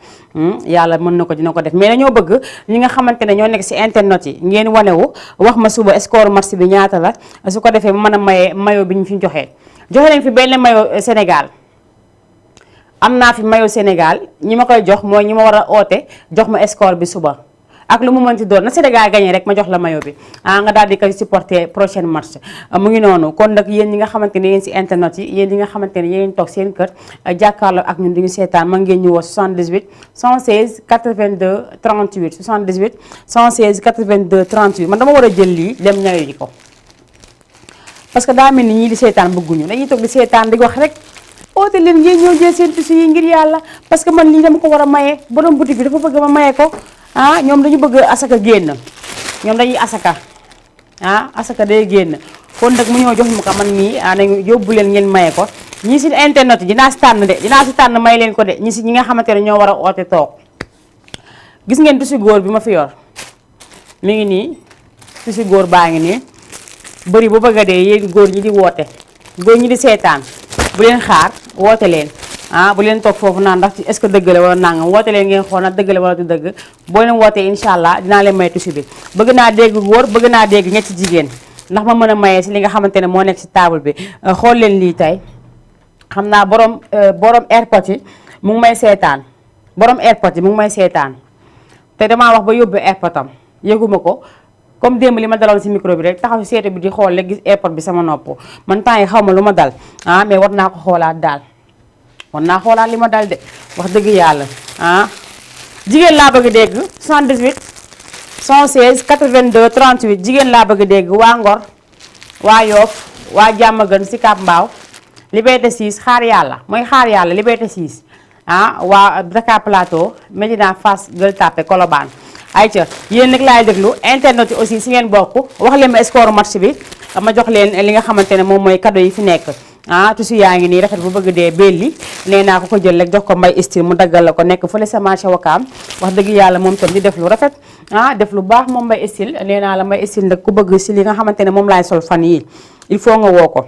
yàlla mën na ko dina ko def mais dañoo bëgg ñi nga xamante ne ñoo nekk ci internet yi ngeen wanewu wax ma suba score match bi ñaata la su ko defee mën a maye mayo bi ñu fi joxe nañ fi benn mayo Sénégal am naa fi mayo Sénégal ñi ma koy jox mooy ñi ma war a oote jox ma score bi suba ak lu mu mënti doon na Sénégal gagné rek ma jox la mayo bi nga daal di koy supporter prochaine match mu ngi noonu kon nag yéen ñi nga xamante ne yéen ci internet yi yéen ñi nga xamante ne yéen toog seen kër jàkkaarloo ak ñun duñu seetaan ma ngeen ñu woo 78 116 82 38 78 116 82 38 man dama war a jël lii dem ñawe ji ko parce que daa mel ni ñii di seetaan bëgguñu dañuy toog di seetaan di wax rek oote leen ngeen ñëw jël seen tissu yi ngir yàlla parce que man lii dama ko war a maye borom boutique bi dafa bëgg ma maye ko ñoom dañu bëgg asaka génn ñoom dañuy asaka asaka day génn kon nag mu ñëw jox mu ko man mii nañu yóbbu leen ngeen maye ko ñii si internet yi dinaa si tànn may leen ko de ñi si ñi nga xamante ne ñoo war a oote toog gis ngeen tissu góor bi ma fi yor mi ngi nii tissu góor baa ngi nii bëri bu bëgg a dee yéen góor ñi di woote góor ñi di seetaan bu leen xaar woote leen bu leen toog foofu naan ndax est-ce que dëgg la wala nangam woote leen ngeen xool nag dëgg la wala du dëgg boo leen wootee incha allah dinaa leen may tissu bi bëgg naa dégg góor bëgg naa dégg ñetti jigéen ndax ma mën a mayee si li nga xamante ne moo nekk si table bi xool leen lii tey xam naa borom airport yi mu ngi may seetaan borom airport yi mu ngi may seetaan te damaa wax ba yóbbu airport am yëguma ko comme démb li ma daloon si micro bi rek taxaw si seetu bi di xool rek gis airport bi sama nopp man temps yi xaw ma lu ma dal mais war naa ko xoolaat daal war naa xoolaat li ma dal de wax dëgg yàlla jigéen laa bëgg dégg 78 116 82 38 jigéen laa bëgg dégg waa Ngor waa Yoff waa Diamaguène Sicap Mbao Liberté 6 xaar yàlla mooy xaar yàlla Liberté 6 waa Dakar Plateau Médina Fass Gueule Tapée Colobane ayca yéen nag laay déglu internet yi aussi si ngeen bokk wax leen ma score match bi ma jox leen li nga xamante ne moom mooy cadeau yi fi nekk tusu yaa ngi nii rafet bu bëgg dee belli nee naa ko jël rek jox ko Mbaye Style mu daggal la ko nekk fële sa marché Wakaam wax dëgg yàlla moom tam di def lu rafet def lu baax moom Mbaye Style nee naa la Mbaye Style nag ku bëgg si li nga xamante ne moom laay sol fan yi il faut nga woo ko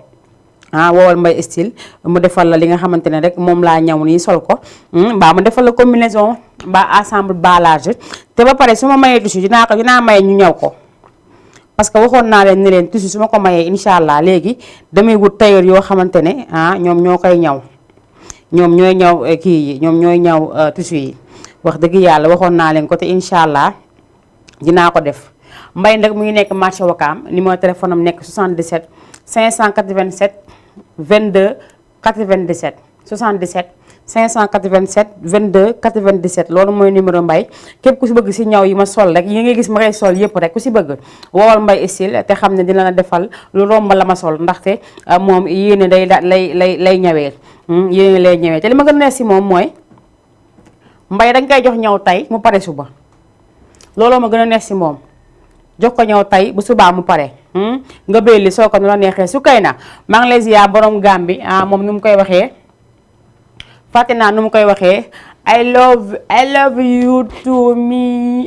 woowal Mbaye Style mu defal la li nga xamante ne rek moom laa ñaw nii sol ko mbaa mu defal la combinaison mbaa ensemble bas large te ba pare su ma mayee tissu dinaa maye ñu ñaw ko parce que waxoon naa leen ni leen tissu su ma ko mayee incha allah léegi damay wut tailleur yoo xamante ne ñoom ñoo koy ñaw ñoom ñooy ñaw kii yi ñoom ñooy ñaw tissu yi wax dëgg yàlla waxoon naa leen ko te incha allah dinaa ko def Mbaye nag mu ngi nekk marché Wakaam numéro téléphone am nekk 77 587 22 97 77 587 22 97 loolu mooy numéro Mbaye képp ku si bëgg si ñaw yi ma sol rek yi nga gis ma koy sol yëpp rek ku si bëgg woowal Mbaye Style te xam ne dina la defal lu romb la ma sol ndaxte moom yéene day lay ñawee yéene lay ñawee te li ma gën a neex si moom mooy Mbaye dañ koy jox ñaw tey mu pare suba looloo ma gën a neex si moom jox ko ñëw tey bu subaa mu pare nga belli soo ko nu la neexee su kay na maa ngi lay ziar borom Gàmbi moom nu mu koy waxee fàtte naa nu mu koy waxee I love you to me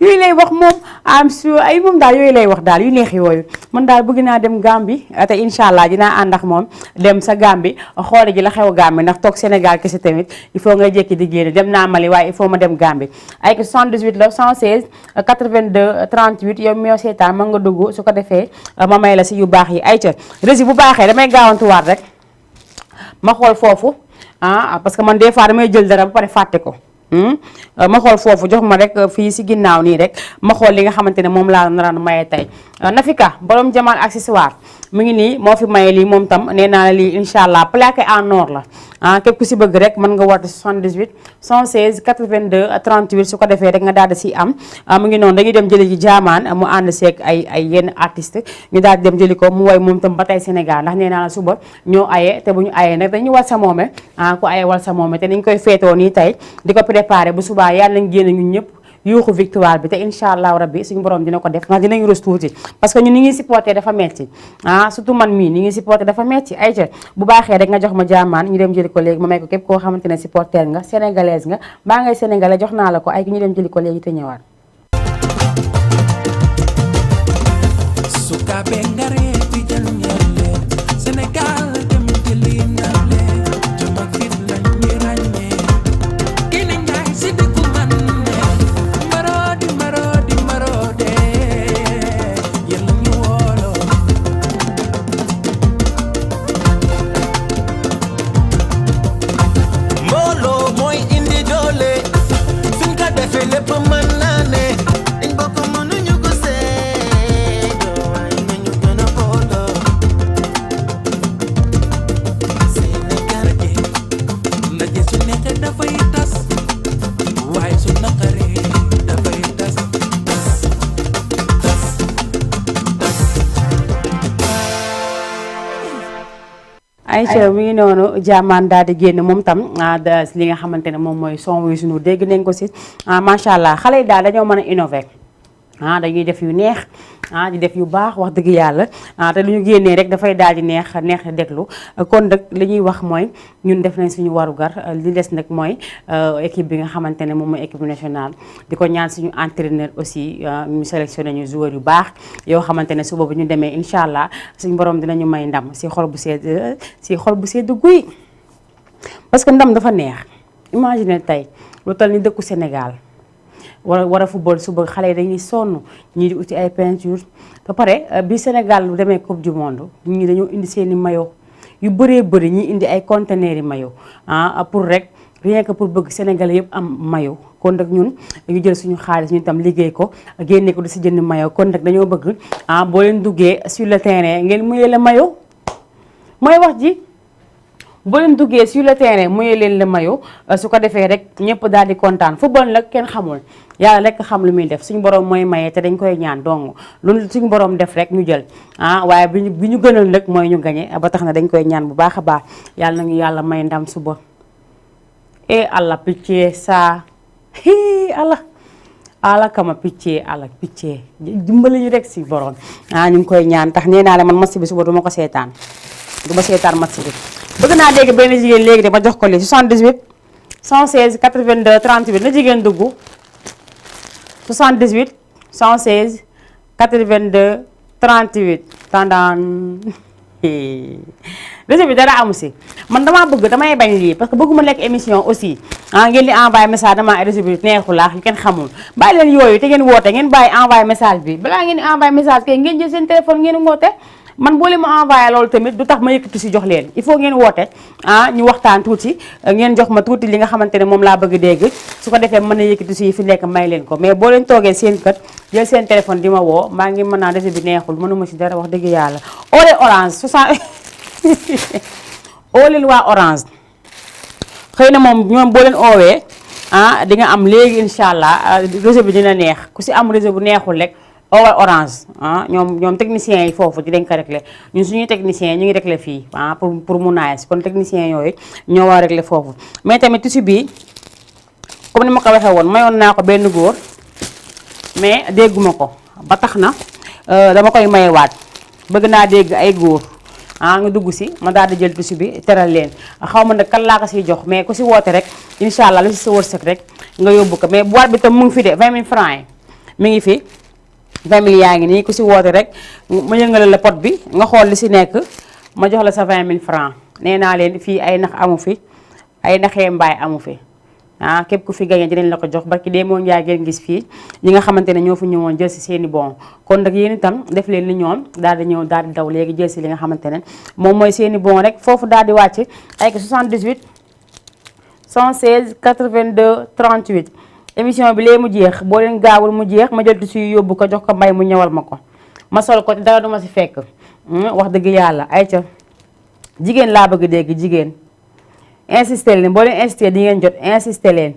yooyu lay wax moom am su ay moom daal yooyu lay wax daal yu neex yooyu man daal bëgg naa dem Gàmbi te incha allah dinaa ànd ak moom dem sa Gàmbi xoole ji la xew Gàmbi ndax toog Sénégal kese tamit il faut nga jékki di génn dem naa Mali waaye il faut ma dem Gàmbi ay 78 la 116 82 38 yow mi seetaan mën nga dugg su ko defee ma may la si yu baax yi ay ca rési bu baaxee damay gaawantuwaat rek ma xool foofu parce que man des fois damay jël dara ba pare fàtte ko ma xool foofu jox ma rek fii si ginnaaw nii rek ma xool li nga xamante ne moom laa naraan maye tey Nafika borom Jamal accessoire mu ngi nii moo fi maye lii moom tam nee naa la lii incha allah plaqué en or la képp ku si bëgg rek mën nga woote 78 116 82 38 su ko defee rek nga daal di si am mu ngi noonu dañuy dem jëli ji jaamaan mu ànd seeg ay yenn artiste ñu daal di dem jëli ko mu woy moom tam ba tey Sénégal ndax nee naa la suba ñoo aye te bu ñu ayee nag dañuy wal sa moome ku aye wal sa moome te dañ koy feetoo nii tey di ko préparé bu subaa yàlla nañ génn ñun ñëpp yuuxu victoire bi te incha allah rabbi suñu borom dina ko def ndax dinañ rus tuuti parce que ñun ni ngi supporté dafa metti surtout man mii ni ngi supporté dafa metti ayca bu baaxee rek nga jox ma jaamaan ñu dem jëli ko léegi ma may ko képp koo xamante ne supporter nga sénégalaise nga mbaa ngay sénégalais jox naa la ko ay ñu dem jëli ko léegi te ñëwaat ayca mi ngi noonu jaamaan daal di génn moom tam li nga xamante ne moom mooy son wi sunu dégg nañ ko si macha allah xale yi daal dañoo mën a innover dañuy def yu neex di def yu baax wax dëgg yàlla te lu ñu génnee rek dafay daal di neex déglu kon nag li ñuy wax mooy ñun def nañ suñu warugar li des nag mooy équipe bi nga xamante ne moom mooy équipe nationale di ko ñaan suñu entraîneur aussi ñu sélectionné ñu joueurs yu baax yoo xamante ne suba bu ñu demee incha allah suñu borom dinañu may ndam si xol bu sedd guy parce que ndam dafa neex imagine tey lu tal ni dëkku Sénégal war a football suba xale yi dañuy sonn ñii di uti ay peinture ba pare bi Sénégal lu demee coupe du monde ñii dañoo indi seeni maillot yu bëree bëri ñi indi ay conteneurs yi maillot pour rek rien que pour bëgg Sénégalais yëpp am mayo kon nag ñun dañu jël suñu xaalis ñun tam liggéey ko génne ko di si jënd mayo kon nag dañoo bëgg boo leen duggee sur le terrain ngeen muyee la mayo mooy wax ji boo leen duggee sur le terrain muyee leen la mayo su ko defee rek ñëpp daal di kontaan football nag kenn xamul yàlla rek xam lu muy def suñu borom mooy maye te dañ koy ñaan donc lu suñu borom def rek ñu jël waaye bi ñu gënal nag mooy ñu gañe ba tax na dañ koy ñaan bu baax a baax yàlla nañu yàlla may ndam suba e alla picce sa ala kama picce ala picce dimbali ñu rek si borom ñu ngi koy ñaan tax nee naa la man match bi suba duma ko seetaan match bi bëgg naa dégg benn jigéen léegi de ma jox ko lii 78 116 82 38 na jigéen dugg 78 116 82 38 tandaan réseau bi dara amu si man damaa bëgg damay bañ lii parce que bëgguma nekk émission aussi ngeen di envoyé message damaa réseau bi neexu laax yu kenn xamul bàyyi leen yooyu te ngeen woote ngeen bàyyi envoyé message bi balaa ngeen di envoyé message kay ngeen jël seen téléphone ngeen woote man boo leen ma envoyé loolu tamit du tax ma yëkkati si jox leen il faut ngeen woote ñu waxtaan tuuti ngeen jox ma tuuti li nga xamante ne moom laa bëgg dégg su ko defee mën a yëkkati si fi nekk may leen ko mais boo leen toogee seen kët jël seen téléphone di ma woo maa ngi mën naa réseau bi neexul mënuma si dara wax dëgg yàlla ole orange 60 oo leen waa orange xëy na moom ñoom boo leen oowee di nga am léegi incha allah réseau bi dina neex ku si am réseau bu neexul rek oowal orange ñoom techniciens yi foofu di dañ ko réglé ñun suñuy techniciens ñu ngi réglé fii pour mu naaj kon techniciens yooyu ñoo war a réglé foofu mais tamit tissu bi comme ni ma ko waxee woon mayoon naa ko benn góor mais dégguma ko ba tax na dama koy mayewaat bëgg naa dégg ay góor nga dugg si ma daal di jël tissu bi teral leen xaw ma nag kan laa ko siy jox mais ku si woote rek incha allah lu si sa wërsëg rek nga yóbbu ko mais boîte bi tam mu ngi fi de 20 000 francs yi mi ngi fi 20 000 yaa ngi nii ku si woote rek ma yëngale la pot bi nga xool li si nekk ma jox la sa 20 000 francs nee naa leen fii ay nax amu fi ay naxee mbaay amu fi képp ku fi gañe dinañ la ko jox barki dee moo njaay ngeen gis fii ñi nga xamante ne ñoo fi ñëwoon jël si seeni bon kon nag yéen itam def leen ni ñoom daal di ñëw daal di daw léegi jël si li nga xamante ne moom mooy seeni bon rek foofu daal di wàcc ay 78 116 82 38 émission bi lee mu jeex boo leen gaawul mu jeex ma jël tissu yu yóbbu ko jox ko mbay mu ñëwal ma ko ma sol ko dara duma si fekk wax dëgg yàlla ay ca jigéen laa bëgg dégg jigéen insister leen boo leen insister di ngeen jot insister leen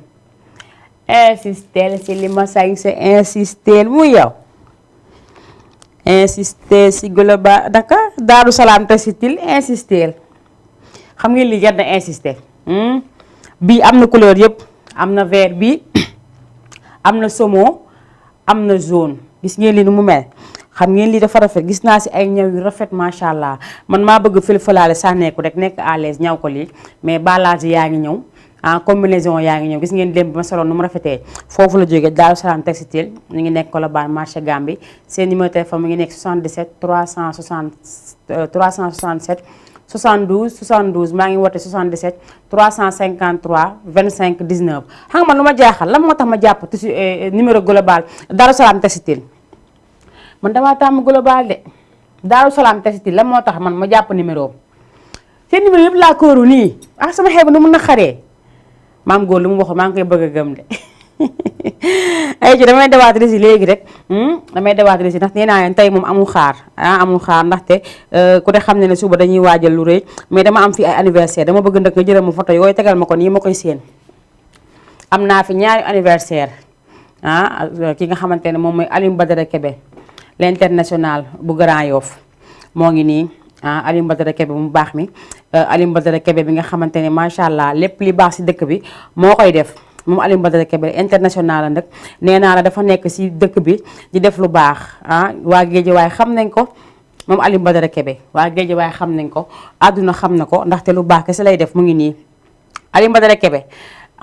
insister si li ma sañ sa insister mu yow insister si Global Dakar Daaru Salaam Textile insister xam ngeen li jar na insister bii am na couleur yëpp am na vert bi am na somo am na jaune gis ngeen li nu mu mel xam ngeen lii dafa rafet gis naa si ay ñaw yu rafet macha allah man maa bëgg fël-fëlaale sànneeku rek nekk à l'aise ñaw ko lii mais balage yaa ngi ñëw combinaison yaa ngi ñëw gis ngeen démb bi ma soloon nu mu rafetee foofu la jógee Daaru Salaam Textile ñu ngi nekk Colobane marché Gambie seen numéro téléphone mu ngi nekk 77 367 72 72 maa ngi woote 77 353 25 19 xam nga man lu ma jaaxal lan moo tax ma jàpp tissu numéro global Daaru Salaam Textile man damaa tàmm global de Daaru Salaam Textile lan moo tax man ma jàpp numéro seen numéro yëpp laa kóoru nii sama xeeb nu mun na xaree maam góor lu mu waxoon maa ngi koy bëgg a gëm de ay ci damay dawaat resi léegi rek damay dawaat resi ndax nee naa leen tey moom amul xaar amul xaar ndaxte ku ne xam ne ne suba dañuy waajal lu rëy mais dama am fi ay anniversaire dama bëgg nag nga jëral ma photo yooyu tegal ma ko nii ma koy séen am naa fi ñaari anniversaire ki nga xamante ne moom mooy Alioune Badara Kébé l'international bu Grand Yoff moo ngi nii Alioune Badara Kébé mu baax mi Alioune Badara Kébé bi nga xamante ne macha allah lépp li baax si dëkk bi moo koy def moom Alioune Badara Kébé international la nag nee naa la dafa nekk si dëkk bi di def lu baax waa Géejawaay xam nañ ko moom Alioune Badara Kébé waa Géejawaay xam nañ ko àdduna xam na ko ndaxte lu baax kese lay def mu ngi nii Alioune Badara Kébé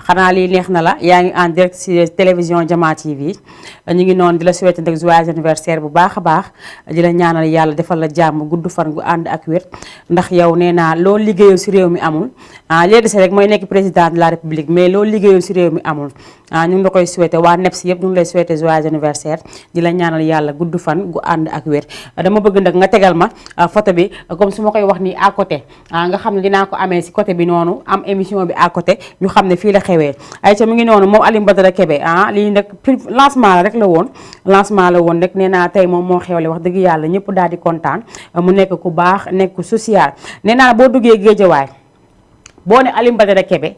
xanaa lii neex na la yaa ngi en direct ci télévision Diama TV ñu ngi noonu di la souhaiter nag joyeux anniversaire bu baax a baax di la ñaanal yàlla defal la jàmm gudd fan gu ànd ak wér ndax yow nee naa loo liggéeyoo ci réew mi amul léegi si rek mooy nekk président de la république mais loo liggéeyoo ci réew mi amul ñu ngi la koy souhaiter waa NEPS yëpp ñu ngi lay souhaiter joyeux anniversaire di la ñaanal yàlla gudd fan gu ànd ak wér dama bëgg nag nga tegal ma photo bi comme su ma koy wax nii à côté nga xam ne dinaa ko amee ci côté bi noonu am émission bi à côté ñu xam ne fii la xewee ay ca mu ngi noonu moom Alioune Badara Kébé lii nag lancement la rek la woon rek nee naa tey moom moo xewle wax dëgg yàlla ñëpp daal di kontaan mu nekk ku baax nekk ku social nee naa boo duggee Géejawaay boo ne Alioune Badara Kébé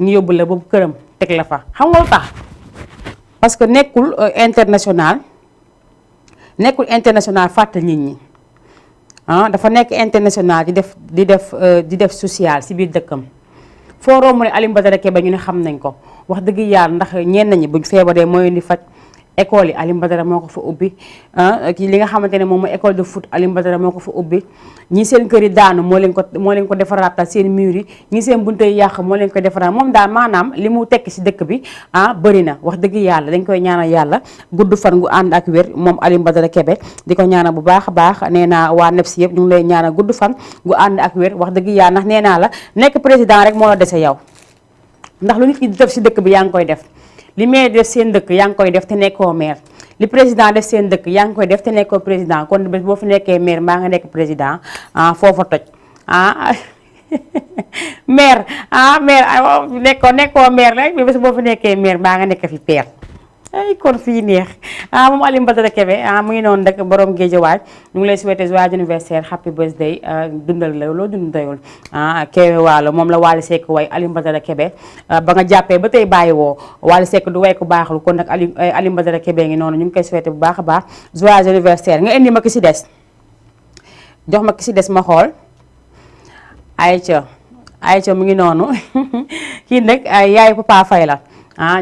ñu yóbbu la boobu këram teg la fa xam nga lu tax parce que nekkul international fàtte nit ñi dafa nekk international di def social ci biir dëkkam foo romb ne Alioune Badara Kébé ñu ne xam nañ ko wax dëgg yàlla ndax ñenn ñi buñ feebaree mooy di faj école yi Alioune Badara moo ko fa ubbi kii li nga xamante ne moom mooy école de foot Alioune Badara moo ko fa ubbi ñi seen kër yi daanu moo leen ko defaraatal seen mur yi ñi seen bunte yi yàq moo leen ko defaraat moom daal maanaam li mu tekki ci dëkk bi bëri na wax dëgg yàlla dañ koy ñaanal yàlla gudd fan gu ànd ak wér moom Alioune Badara Kébé di ko ñaanal bu baax a baax nee naa waa NEPS yëpp ñu ngi lay ñaanal gudd fan gu ànd ak wér wax dëgg yàlla ndax nee naa la nekk président rek moo la dese yow ndax lu nit ki di def ci dëkk bi yaa ngi koy def li maire def seen dëkk yaa ngi koy def te nekkoo maire li président def seen dëkk yaa ngi koy def te nekkoo président kon bés boo fi nekkee maire mbaa nga nekk président foofa toj maire nekkoo maire rek bés boo fi nekkee maire mbaa nga nekk fi père ay kon fii neex moom Alioune Badara Kébé mu ngi noonu rek borom Géejawaay ñu ngi lay souhaiter joyeux anniversaire happy birthday dundal la loo dund doyul Kébé waalo moom la Wally Seck way Alioune Badara Kébé ba nga jàppee ba tey bàyyi woo Wally Seck du way ko baaxul kon nag Alioune Badara Kébé ngi noonu ñu ngi koy souhaiter bu baax a baax joyeux anniversaire nga indi ma ki ci des jox ma ki ci des ma xool Aïcha mu ngi noonu kii nag yaay Papa Faye la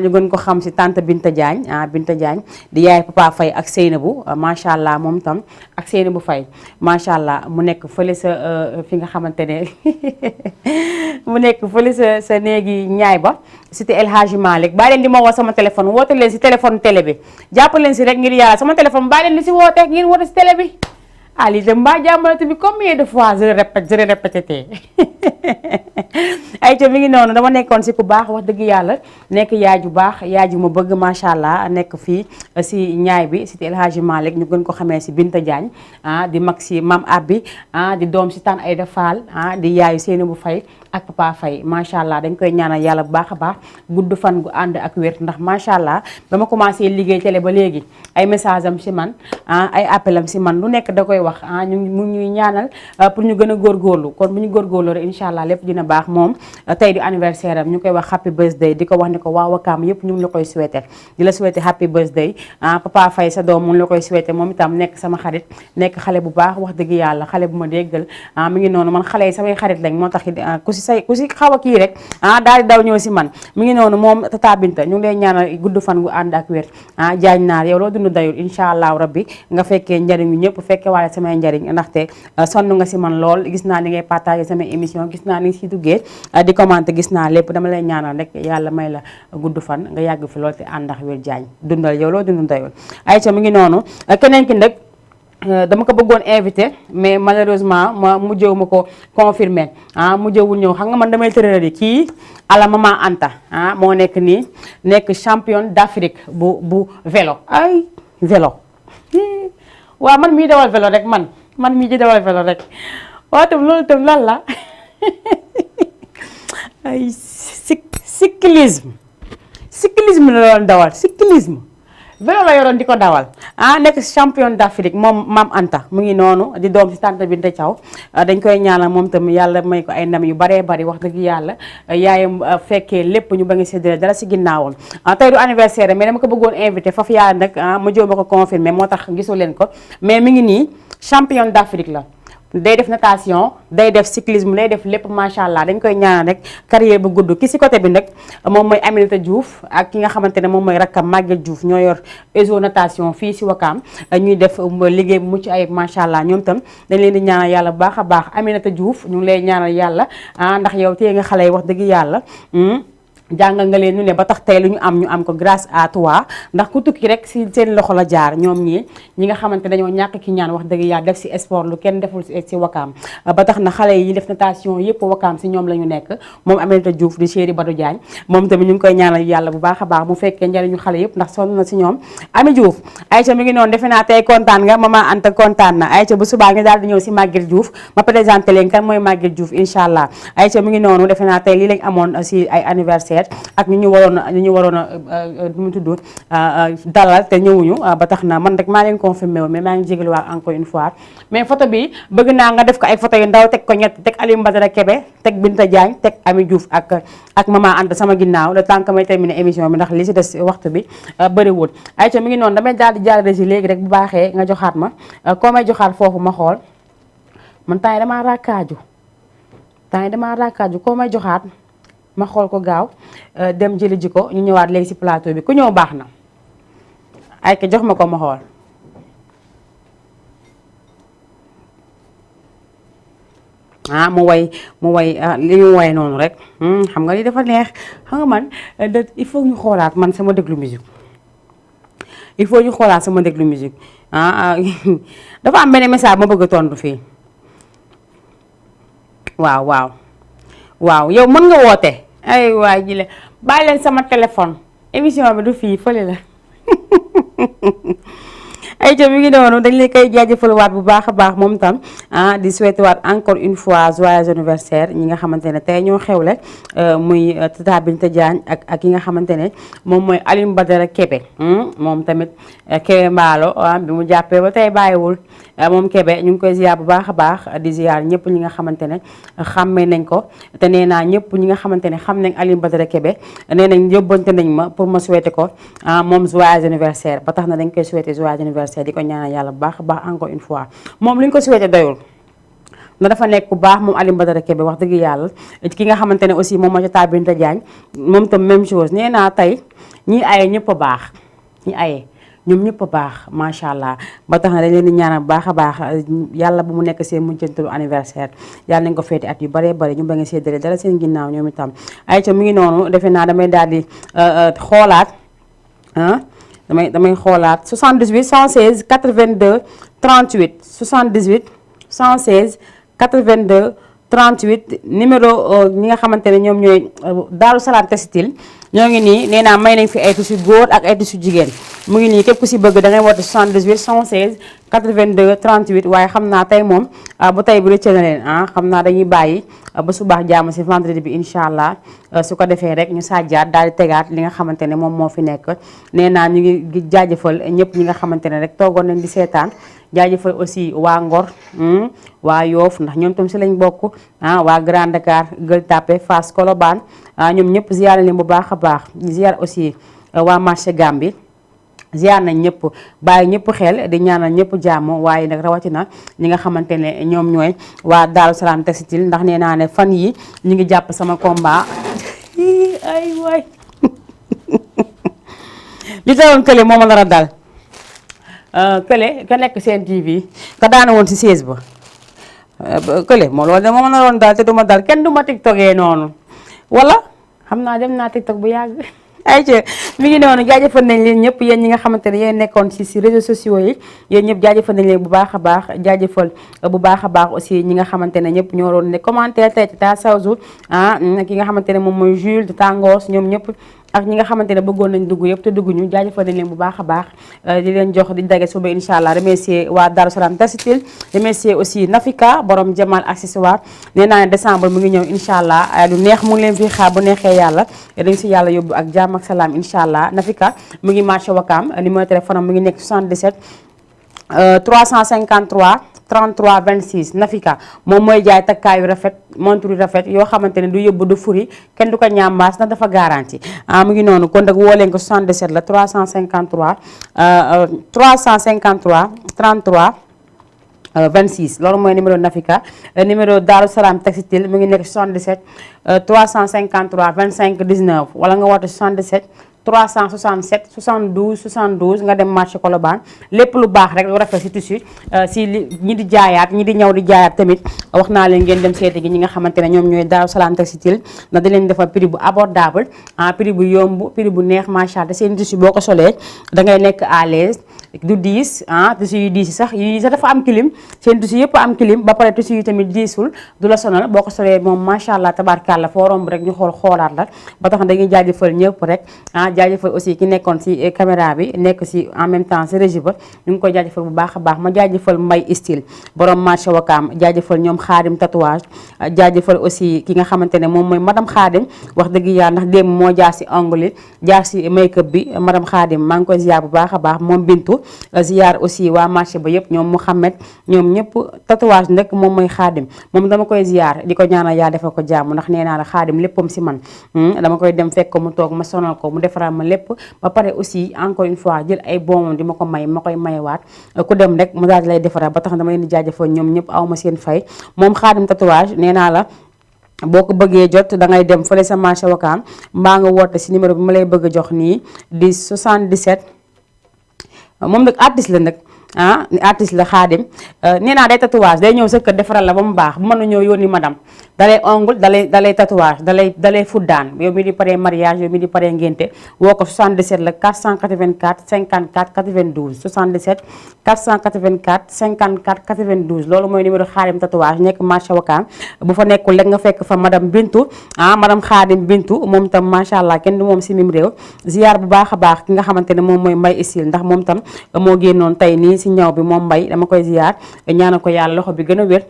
ñu gën ko xam ci tante Binta Diagne Binta Diagne di yaay Papa Faye ak Seynabou macha allah moom tam ak Seynabou Faye macha allah mu nekk fële sa fi nga xamante ne mu nekk fële sa néegi ñaay ba cité El Hadji Malick bàyyi leen di ma woo sama téléphone woote leen ci téléphone télé bi jàpp leen ci rek ngir yàlla sama téléphone bàyyi leen di ci woote ngeen woote ci télé bi lii de mbaa jàmbalate bi combien de fois je répété ay ca mi ngi noonu dama nekkoon ci ku baax wax dëgg yàlla nekk yaay ju baax yaay ju ma bëgg macha allah nekk fii ci ñaay bi cité El Hadji Malick ñu gën ko xamee ci Binta Diagne di mag ci Mam Abbi di doom ci Tane Aïda Fall di yaayu Seynabou Faye ak Papa Faye macha allah dañ koy ñaanal yàlla bu baax a baax gudd fan gu ànd ak wér ndax macha allah dama commencé liggéey télé ba léegi ay message am ci man ay appel am ci man lu nekk da koy wax mu ñuy ñaanal pour ñu gën a góorgóorlu kon bu ñu góorgóorlu rek incha allah lépp dina baax moom tey di anniversaire am ñu koy wax happy birthday di ko wax ne ko waa Wakaam yëpp ñu ngi la koy souhaiter di la souhaiter happy birthday Papa Faye sa doom mu ngi la koy souhaiter moom itam nekk sama xarit nekk xale bu baax wax dëgg yàlla xale bu ma déggal mi ngi noonu man xale yi samay xarit lañ moo tax ku si xaw a kii rek daal di daw ñëw si man mi ngi noonu moom Tata Binta ñu ngi lay ñaanal gudd fan gu ànd ak wér jaañ naar yow loo dund dayul incha allah rabbi nga fekkee njariñu ñëpp fekkee waale samay njariñ ndaxte sonn nga si man lool gis naa ni ngay partager samay émission gis naa ni si duggee di commenter gis naa lépp dama lay ñaanal rek yàlla may la gudd fan nga yàgg fi lool te ànd ak wér jaañ dundal yow loo dund dayul ayca mi ngi noonu keneen ki nag dama ko bëggoon invité mais malheureusement mujjëw ma ko confirmé mujjëwul ñëw xam nga man damay tërërëri kii ala Maman Anta moo nekk nii nekk championne d'Afrique bu vélo ay vélo waaw man mii dawal vélo rek man mii di dawal vélo rek waaw tam loolu tam lan la ay cyclisme la doon dawal cyclisme vélo la yoroon di ko dawal nekk championne d'Afrique moom Mam Anta mu ngi noonu di doom ci tante Binta Thiaw dañ koy ñaanal moom tam yàlla may ko ay ndam yu baree bari wax dëgg yàlla yaayam fekkee lépp ñu ba ngi séddale dara ci ginnaawam tey du anniversaire mais dama ko bëggoon invité foofu yàlla nag ma jóo ma ko confirmé moo tax gisu leen ko mais mi ngi nii championne d'Afrique la day def natation day def cyclisme day def lépp macha allah dañ koy ñaanal rek carrière bu gudd ki ci côté bi nag moom mooy Aminata Diouf ak ki nga xamante ne moom mooy rakkam Maguette Diouf ñoo yor ESO natation fii ci Wakaam ñuy def liggéey bu mucc ayib macha allah ñoom tam dañ leen di ñaanal yàlla bu baax a baax Aminata Diouf ñu ngi lay ñaanal yàlla ndax yow téye nga xale yi wax dëgg yàlla jàngal nga leen ñu ne ba tax tey lu ñu am ko grâce à toi ndax ku tukki rek si seen loxo la jaar ñoom ñi nga xamante dañoo ñàkk ki ñaan wax dëgg yaa def si sport lu kenn deful si Wakaam ba tax na xale yi def natation yëpp Wakaam si ñoom la ñu nekk moom Aminata Diouf di chéri Badou Diagne moom tamit ñu ngi koy ñaanal yàlla bu baax a baax mu fekkee njariñu xale yëpp ndax sonn na si ñoom. Ami Diouf Aïcha mi ngi noonu defe naa tey kontaan nga maman Anta kontaan na Aïcha bu subaa nga daal di ñëw si Maguette Diouf ma présenté leen kan mooy Maguette Diouf incha allah Aïcha mi ngi noonu defe naa tey lii lañ amoon si ay anniversaire ak ñu ñu waroon a mu tudd dalal te ñëwuñu ba tax na man rek maa leen confirmé wu mais maa ngi jégalu waa encore une fois mais photo bi bëgg naa nga def ko ay photo yu ndaw teg ko ñett teg Aliou Badara Kébé teg Binta Diagne teg Ami Diouf ak maman Anta sama ginnaaw le temps que may terminer émission bi ndax li si des waxtu bi bëriwul. Aïcha mi ngi noonu damay daal di jaarale si léegi rek bu baaxee nga joxaat ma koo may joxaat foofu ma xool man temps yi damaa raakaaju koo may joxaat ma xool ko gaaw dem jëli ji ko ñu ñëwaat léegi ci plateau bi ku ñëw baax na ay ka jox ma ko ma xool mu way li ñu way noonu rek xam nga li dafa neex xam nga man il faut ñu xoolaat man sama déglu musique il faut ñu xoolaat sama déglu musique dafa am benn message ma bëgg a tontu fii waaw yow mën nga woote ay waay ji le bàyyi leen sama téléphone émission bi du fii fële la ay ca mi ngi noonu dañ lay koy jaajëfal waat bu baax a baax moom tam di souhaiter waat encore une fois joyeux anniversaire ñi nga xamante ne tey ñoo xewle muy Tata Binta Diagne ak yi nga xamante ne moom mooy Aliou Badara Kébé moom tamit Kébé Mbaalo bi mu jàppee ba tey bàyyiwul moom Kébé ñu ngi koy ziar bu baax a baax di ziar ñëpp ñi nga xamante ne xàmmee nañ ko te nee naa ñëpp ñi nga xamante ne xam nañ Aliou Badara Kébé nee nañ yóbbante nañ ma pour ma souhaiter ko moom joyeux anniversaire ba tax na dañ koy souhaiter joyeux anniversaire di ko ñaanal yàlla bu baax a baax encore une fois moom li ñu ko souhaité doyul na dafa nekk ku baax moom Aliou Badara Kébé wax dëgg yàlla ki nga xamante ne aussi moom moo ci Tata Binta Diagne moom tam même chose nee naa tey ñi aye ñëpp a baax ñi aye ñoom ñëpp a baax macha allah ba tax na dañ leen di ñaanal bu baax a baax yàlla bu mu nekk seen mujjantalu anniversaire yàlla nañ ko feeti at yu bëree bëri ñu ba nga séddale dara seen ginnaaw ñoom itam ay ca mi ngi noonu defe naa damay daal di xoolaat damay xoolaat 78 116 82 38 78 116 82 38 numéro ñi nga xamante ne ñoom ñooy Daaru Salaam Textile ñoo ngi nii nee naa may nañ fi ay tissu góor ak ay tissu jigéen mu ngi nii képp ku si bëgg da ngay woote 78 116 82 38 waaye xam naa tey moom bu tey bi rëcc na leen xam naa dañuy bàyyi ba subaax jàmm si vendredi bi incha allah su ko defee rek ñu sajjaat daal di tegaat li nga xamante ne moom moo fi nekk nee naa ñu ngi jaajëfal ñëpp ñi nga xamante ne rek toogoon nañ di seetaan jaajëfal aussi waa Ngor waa Yoof ndax ñoom tam si lañ bokk waa Grand Dakar Gueule Tapée Fass Colobane ñoom ñëpp ziar leen bu baax a baax ziar aussi waa marché Gambie ziar nañ ñëpp bàyyi ñëpp xel di ñaanal ñëpp jàmm waaye nag rawatina ñi nga xamante ne ñoom ñooy waa Daaru Salaam Textile ndax nee naa ne fan yi ñu ngi jàpp sama combat ay waay li tawoon kële moom la dal kële ka nekk seen TV ka daana woon si siège ba kële moo loolu de moom la doon dal te duma dal kenn du ma tiktokee noonu wala xam naa dem naa tiktok bu yàgg ayca mi ngi noonu jaajëfal nañ leen ñëpp yéen ñi nga xamante ne yéen nekkoon si réseaux sociaux yi yéen ñëpp jaajëfal nañ leen bu baax a baax jaajëfal bu baax a baax aussi ñi nga xamante ne ñëpp ñoo doon ne commentaire tey ta sawjour ki nga xamante ne moom mooy Jules de Tangos ñoom ñëpp ak ñi nga xamante ne bëggoon nañ dugg yëpp te dugguñu jaajëfal nañ leen bu baax a baax di leen jox di dage suba incha allah remercier waa Darou Salam Textile remercier aussi Nafika borom Jamal accessoire nee naa ne décembre mu ngi ñëw incha allah lu neex mu ngi leen fi xaar bu neexee yàlla dañ si yàlla yóbbu ak jàmm ak salaam incha allah Nafika mu ngi marché Wakam numéro téléphone am mu ngi nekk 77 353 33 26 Nafika moom mooy jaay takkaayu rafet montre rafet yoo xamante ne du yóbbu du furi kenn du ko ñambaas ndax dafa garanti mu ngi noonu kon nag woo leen ko 77 la 353 33 26 loolu mooy numéro Nafika numéro Darou Salam Textile mu ngi nekk 77 353 25 19 wala nga woote 77 367 72 72 nga dem marché Colobane lépp lu baax rek lu rafet si tissu si ñi di jaayaat ñi di ñëw di jaayaat tamit wax naa leen ngeen dem seeti gi ñi nga xamante ne ñoom ñooy Daaru Salaam Textile na di leen defal prix bu abordable prix bu yomb prix bu neex macha allah seen tissu boo ko solee da ngay nekk à l'aise du diis tissu yu diis yi sax yi sax dafa am clim seen tissu yëpp am clim ba pare tissu yi tamit diisul du la sonal boo ko solee moom macha allah tabaarkàlla foo romb rek ñu xoolaat la ba tax dañuy jaajëfal ñëpp rek jaajëfal aussi ki nekkoon si caméra bi nekk si en même temps si régie ba ñu ngi koy jaajëfal bu baax a baax ma jaajëfal Mbay Style borom marché Wakaam jaajëfal ñoom Xaadim tatouage jaajëfal aussi ki nga xamante ne moom mooy madame Xaadim wax dëgg yàlla ndax démb moo jaar si ongle jaar si make-up bi madame Xaadim maa ngi koy ziar bu baax a baax moom Bintu ziar aussi waa marché ba yëpp ñoom Mouhamed ñoom ñëpp tatouage nag moom mooy Xaadim moom dama koy ziar di ko ñaanal yaa defal ko jàmm ndax nee naa la Xaadim léppam si man dama koy dem fekk ko mu toog ma sonal ko mu defaral ma lépp ba pare aussi encore une fois jël ay boomam di ma ko may ma koy mayewaat ku dem rek mu daal di lay defaral ba tax dama leen di jaajëfal ñoom ñëpp aw ma seen fay moom Xaadim tatouage nee naa la boo ko bëggee jot da ngay dem fële sa marché Wakaam mbaa nga woote si numéro bi ma lay bëgg a jox nii di 77 moom nag artiste la nag ni artiste la Xaadim nee naa day tatouage day ñëw sa kër defaral la ba mu baax bu mën na ñëw yónni madame dalay ongle dalay tatouage dalay fuddaan yow mi di paree mariage yow mi di paree ngénte woo ko 77 la 484 54 92 77 484 54 92 loolu mooy numéro Xaadim tatouage nekk marché Wakaam bu fa nekkul rek nga fekk fa madame Bintu madame Xaadim Bintu moom tam macha allah kenn du moom si mim réew ziar bu baax a baax ki nga xamante ne moom mooy Mbay Style ndax moom tam moo génnoon tey nii si ñaw bi moom Mbay dama koy ziar ñaanal ko yàlla loxo bi gën a wér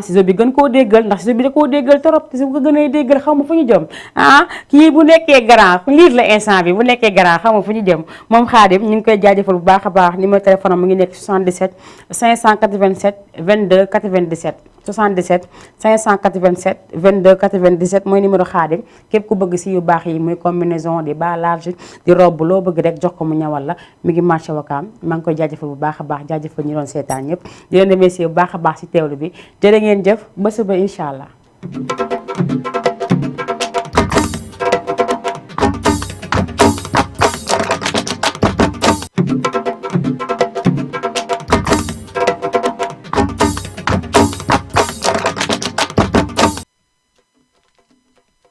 ciseau bi gën koo déggal ndax ciseau bi da koo déggal trop te su ko gën a déggal xaw ma fu ñu jëm kii bu nekkee grand liir la instant bi bu nekkee grand xaw ma fu ñu jëm moom Xaadim ñu ngi koy jaajëfal bu baax a baax numéro téléphone mu ngi nekk 77 587 22 97 77 587 22 97 mooy numéro Xaadim képp ku bëgg si yu baax yi muy combinaison di bas large di robe loo bëgg rek jox ko mu ñawal la mi ngi marché Wakaam maa ngi koy jaajëfal bu baax a baax jaajëfal ñu doon seetaan ñëpp di leen remercier bu baax a baax si teewlu bi jërë ngeen jëf ba suba incha allah